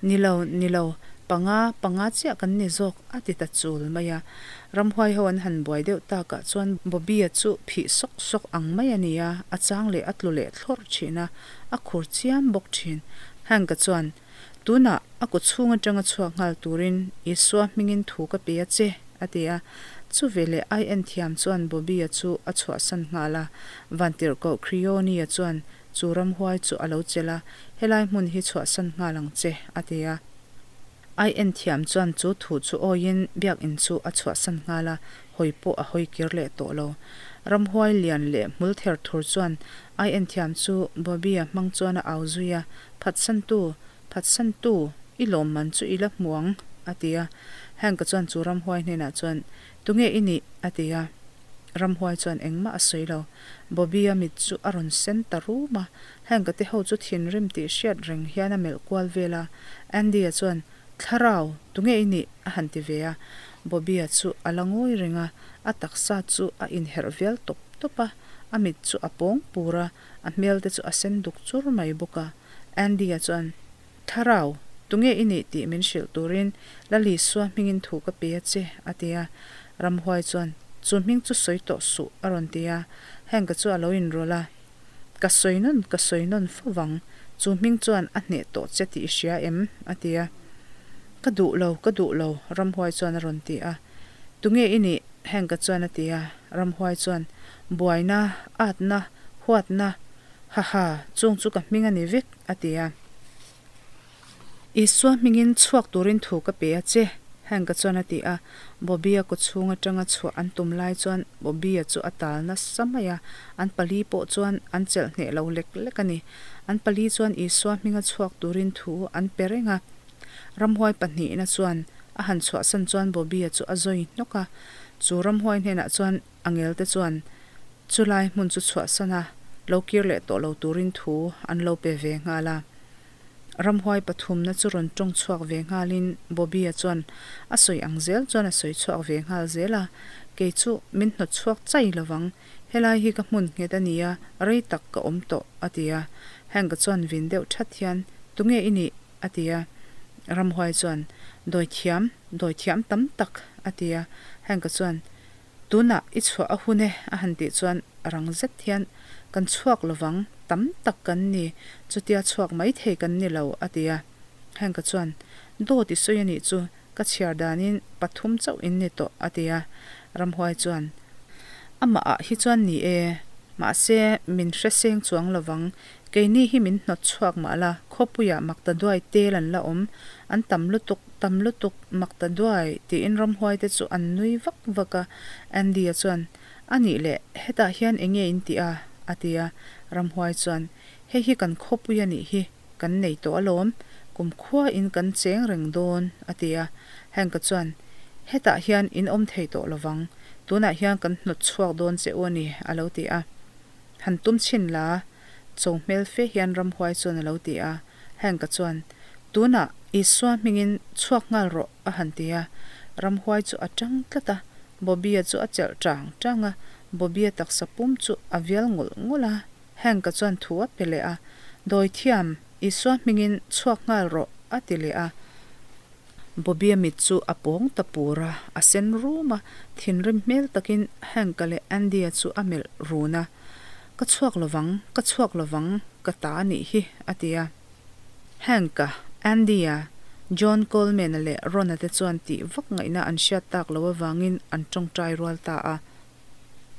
Ni lo, ni lo, panga, panga chiah kan ni zawk, a ti ta chul mai a. Ramhuai ho an han buai deuh takah chuan Bobby-a chu phih sawk sawk ang mai a ni a, a chang leh a tlu leh thlawrh thin a, a khur chiam bawk thin. Hank-a chuan, Tunah a kaw chhung atanga chhuak nghal turin Isua hmingin thu ka pe a che, a ti a. Chuveleh ai en thiam chuan Bobby-a chu a chhuahsan nghal a. Vantirhkoh Creone-a chuan chu ramhuai chu a lo chelh a, Helai hmun hi chhuahsan nghal ang che, a ti a. Ai en thiam chuan chu thu chu awiin biakinn chu a chhuahsan nghal a, hawi pawh a hawi kir leh tawh lo. Ramhuai lian leh hmul ther thur chuan ai en thiam chu Bobby-a hmang chuan a au zui a, Phatsantu, phatsantu, i lawmman chu i la hmu ang, a ti a. Hank-a chuan chu ramhuai hnenah chuan, Tunge i nih? a ti a. Ramhuai chuan engmah a sawi lo. Bobby-a mit chu a rawn sen ta rum a, Hank-a te ho chu thinrim tih hriat reng hian a melh kual vel a. Andy-a chuan, Thlarau, tunge i nih? a han ti ve a. Bobby-a chu a la ngawi reng a, a taksa chu a inherh vial tawp tawp a, a mit chu a pawng pur a, a hmel te chu a sen duk chur mai bawk a. Andy-a chuan, Thlarau, tunge i nih tih min hrilh turin Lal Isua hmingin thu ka pe a che, a ti a. Ramhuai chuan, Chu hming chu sawi tawh suh, a rawn ti a. Hank-a chu a lo inrawlh a. Ka sawi nawn, ka sawi nawn fo vang. Chu hming chuan a hneh tawh che tih i hria em? a ti a. Ka duh lo, ka duh lo, Ramhuai chuan a rawn ti a. Tunge i nih? Hank-a chuan a ti a. Ramhuai chuan, Buaina, atna, huatna, haha, chung chu ka hming a ni vek, a ti a. Isua hmingin chhuak turin thu ka pe a che, Hank-a chuan a ti a. Bobby-a kawchhung atanga chhuah an tum lai chuan Bobby-a chu a tal nasa mai a, an pali pawh chuan an chelh hneh lo lek lek a ni. An pali chuan Isua hminga chhuak turin thu an pe reng a. Ramhuai pahnihna chuan a han chhuahsan chuan Bobby-a chu a zawi hnawk a. Chu ramhuai hnenah chuan Angelte chuan chulai hmun chu chhuahsan a, lo kir leh tawh lo turin thu an lo pe ve nghal a. Ramhuai pathumna chu rawn tawng chhuak ve nghalin Bobby-a chuan a sawi ang zel chuan a sawi chhuak ve nghal zel a, Kei chu min hnawt chhuak chai lovang, helai hi ka hmun nghet a nia, rei tak ka awm tawh, a ti a. Hank-a chuan vin deuh that hian, Tunge i nih? a ti a. Ramhuai chuan, Dawithiam, dawithiam tam tak, a ti a. Hank-a chuan, Tunah i chhuah a hun e, a han tih chuan rang zet hian, Kan chhuak lovang, tam tak kan ni, chutia chhuak mai thei kan ni lo, a ti a. Hank-a chuan, Dawt i sawi a nih chu, ka chhiar danin pathum chauh in ni tawh, a ti a. Ramhuai chuan, Amahah hi chuan ni e, mahse min hre seng chuang lovang, keini hi min hnawt chhuak mah la, khawpuiah maktaduai tel an la awm, an tam lutuk, Tam lutuk, mak ta duai, tiin ramhuai te chu an nui vak vak a. Andy-a chuan, A nih leh, hetah hian eng nge in tih a? a ti a. Ramhuai chuan, Hei hi kan khawpui a nih hi, kan nei tawh alawm, kum khua in kan cheng reng dawn, a ti a. Hank-a chuan, Hetah hian in awm thei tawh lovang, tunah hian kan hnawt chhuak dawn che u a ni, a lo ti a. Han tum chhin la, cho hmel fe hian ramhuai chuan a lo ti a. Hank-a chuan, Tunah Isua hmingin chhuak nghal rawh, a han ti a. Ramhuai chu a tang tlat a, Bobby-a chu a chelh tang tang a, Bobby-a taksa pum chu a vial ngawlh ngawlh a. Hank-a chuan thu a pe leh a, Dawithiam, Isua hmingin chhuak nghal rawh, a ti leh a. Bobby-a mit chu a pawng ta pur a, a sen rum a, thinrim hmel takin Hank-a leh Andy-a chu a melh run a. Ka chhuak lovang, ka chhuak lovang, ka ta a nih hi, a ti a. Hank-a, Andy-a, John Coleman-a leh Ron-a te chuan tih vak ngaihna an hriat tak loh avangin an tawngtai rual ta a.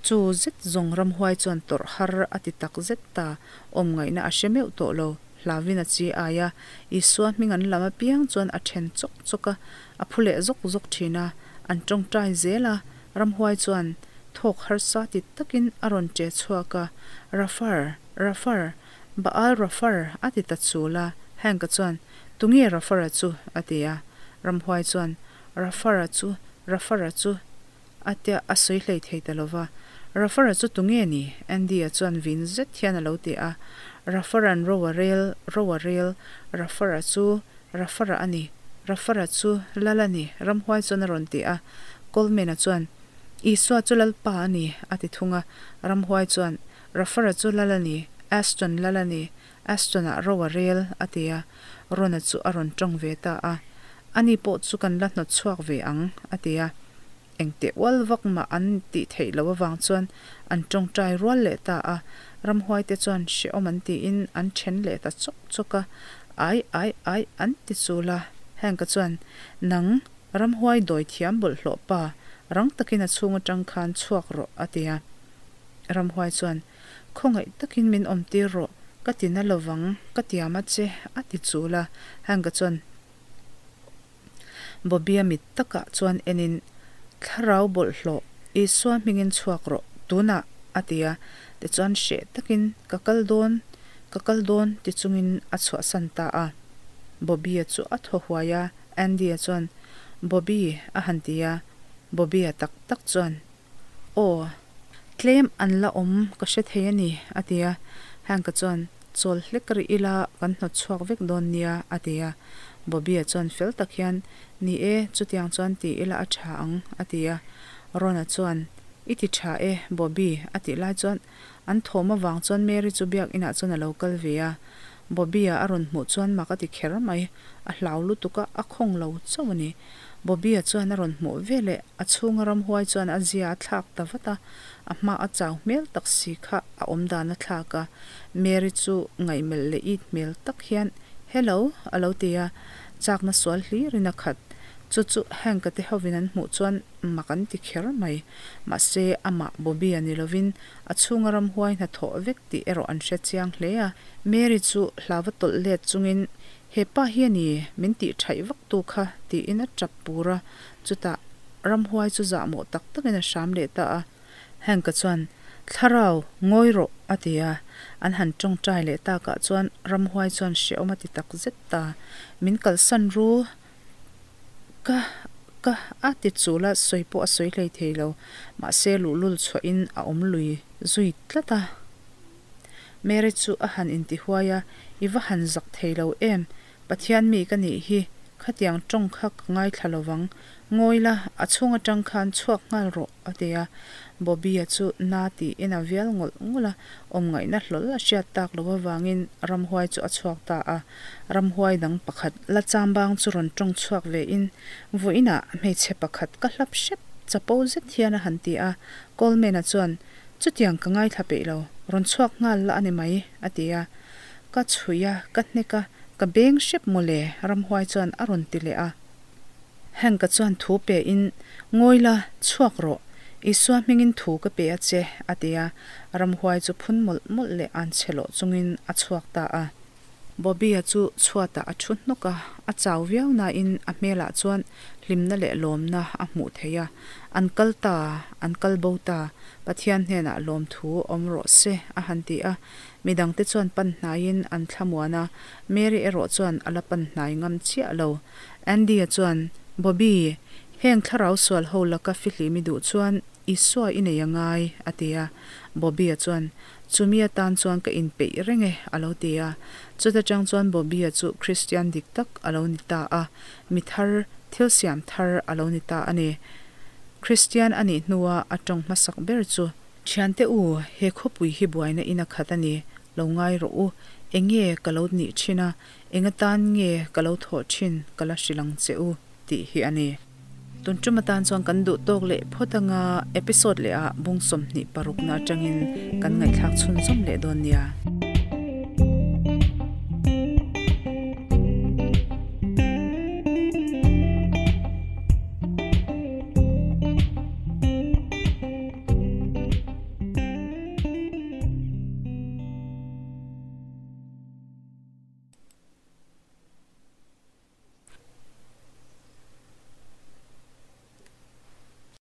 Chu zet zawng ramhuai chuan tawrh har a ti tak zet ta, awm ngaihna a hre meuh tawh lo. Hlauvin a chi ai a, Isua hming an lam apiang chuan a then chawk chawk a, a phu leh zawk zawk thin a. An tawngtai zel a, ramhuai chuan thawk harsa ti takin a rawn che chhuak a, Rafar! Rafar! Baal Rafar! a ti ta chul a. Hank-a chuan, Tunge Rafar-a chu? a ti a. Ramhuai chuan, Rafar-a chu, Rafar-a chu, a tia a sawi hlei thei ta lo va. Rafar-a chu tunge ni? Andy-a chuan vin zet hian a lo ti a. Rafar-a'n ro a rel, ro a rel, Rafar-a chu Rafar-a a ni, Rafar-a chu Lal a ni, ramhuai chuan a rawn ti a. Coleman-a chuan, Isua chu Lalpa a ni, a ti thung a. Ramhuai chuan, Rafara chu lal a ni, Ashton lal a ni, Ashton-ah ro a rel, a ti a. Rona chu a rawn tawng ve ta a. Ani pawh chu kan la hnawt chhuak ve ang, a ti a. Engteh ual vak mah an tih theih loh avang chuan an tawngtai rual leh ta a. Ramhuaite chuan hrehawm an tiin an then leh ta chawk chawk a. Ai, ai, ai an ti chul a. Hank-a chuan, Nang, ramhuai dawi thiam bawlhhlawh pa, rang takin a chhung atang khan chhuak rawh, a ti a. Ramhuai chuan, Khawngaih takin min awmtir rawh, ka ti na lovang, ka tiam a che, a ti chul a. Hank-a chuan Bobby-a mit takah chuan enin, Thlarau bawlhhlawh, Isua hmingin chhuak rawh, tunah, a ti a. Tichuan hreh takin, Ka kal dawn, ka kal dawn, ti chungin a chhuahsan ta a. Bobby-a chu a thaw huai a, Andy-a chuan, Bobby, a han ti a. Bobby-a tak tak chuan, Aw, tlem an la awm ka hre thei a ni, a ti a. Hank-a chuan, Chawl hlek rih ila kan hnawt chhuak vek dawn nia, a ti a. Bobby-a chuan fel tak hian, Ni e, chutiang chuan ti ila a tha ang, a ti a. Ron-a chuan, I ti tha e, Bobby, a tih lai chuan an thawm avang chuan Mary chu biak inah chuan a lo kal ve a. Bobby-a a rawn hmuh chuan mak a ti kher mai, a hlau lutuk a, a khawng lo chauh a ni. Bobby-a chuan a rawn hmuh ve leh a chhunga ramhuai chuan a zia a thlak ta vat a, a hma a chau hmel tak si kha a awm dan a thlak a. Mary chu ngaihmelh leh it hmel tak hian, Hello! a lo ti a, chakna sual hlirin a khat. Chu chu Hank-a te hovin an hmuh chuan mak an ti kher mai. Mahse, amah Bobby-a ni lovin a chhunga ramhuai hnathawh vek tih erawh an hre chiang hle a. Mary chu hlava tawlh let chungin He pa hi a ni, min tih thaih vak tu kha, tiin a tap pur a, chutah ramhuai chu zahmawh tak takin a hram leh ta a. Hank-a chuan, Thlarau, ngawi rawh, a ti a. An han tawngtai leh takah chuan ramhuai chuan hrehawm a ti tak zet ta. Min kalsan ru, ka, ka, a ti chul a, sawi pawh a sawi hlei thei lo. Mahse luhlul chhuahin a awm lui zui tlat a. Mary chu a han intihuai a, I va han zak thei lo em? Pathian mi ka nih hi, khatiang tawng kha ka ngaithla lo vang. Ngawi la, a chhung atang khan chhuak nghal rawh, a ti a. Bobby-a chu na tiin a vial ngawlh ngawlh a, awmngaihna hlawl a hriat tak loh avangin ramhuai chu a chhuak ta a. Ramhuai dang pakhat la chambang chu rawn tawng chhuak vein, Vawiinah hmeichhe pakhat ka hlap hrep chapo zet hian a han ti a. Coleman-a chuan, Chutiang ka ngaithla peih lo, rawn chhuak nghal la a ni mai, a ti a. Ka chhui a, ka hnek a, ka beng hrep mawle, ramhuai chuan a rawn ti leh a. Hank-a chuan thu pe in, Ngawi la, chhuak rawh, Isua hmingin thu ka pe a che, a ti a. Ramhuai chu phun mawlh mawlh leh an chhe lawh chungin a chhuak ta a. Bobby-a chu chhuatah a thu hnawk a, a chau viau nain a hmelah chuan hlimna leh lawmna a hmuh theih a. An kal ta, an kal bo ta, Pathian hnenah lawmthu awm rawh se, a han ti a. Midangte chuan pan hnaiin an thlamuan a, Mary erawh chuan a la pan hnai ngam chiah lo. Andy-a chuan, Bobby, heng thlarau sual ho laka fihlim i duh chuan Isua i nei a ngai, a ti a. Bobby-a chuan, Chumi atan chuan ka inpeih reng e, a lo ti a. Chuta tang chuan Bobby-a chu Kristian dik tak a lo ni ta a, mi thar, thil siam thar a lo ni ta a ni. Kristian a nih hnua a tawng hmasak ber chu. Thiante u, he khawpui hi buaina in a khat a ni, lo ngai rawh u. Enge ka lo nih thin a, eng atan nge ka lo thawh thin ka la hrilh ang che u, tih hi a ni. Tun tum atan chuan kan duh tawk leh phawt anga episode leh ah bung 26 na atangin kan ngaihthlak chhunzawm leh dawn nia.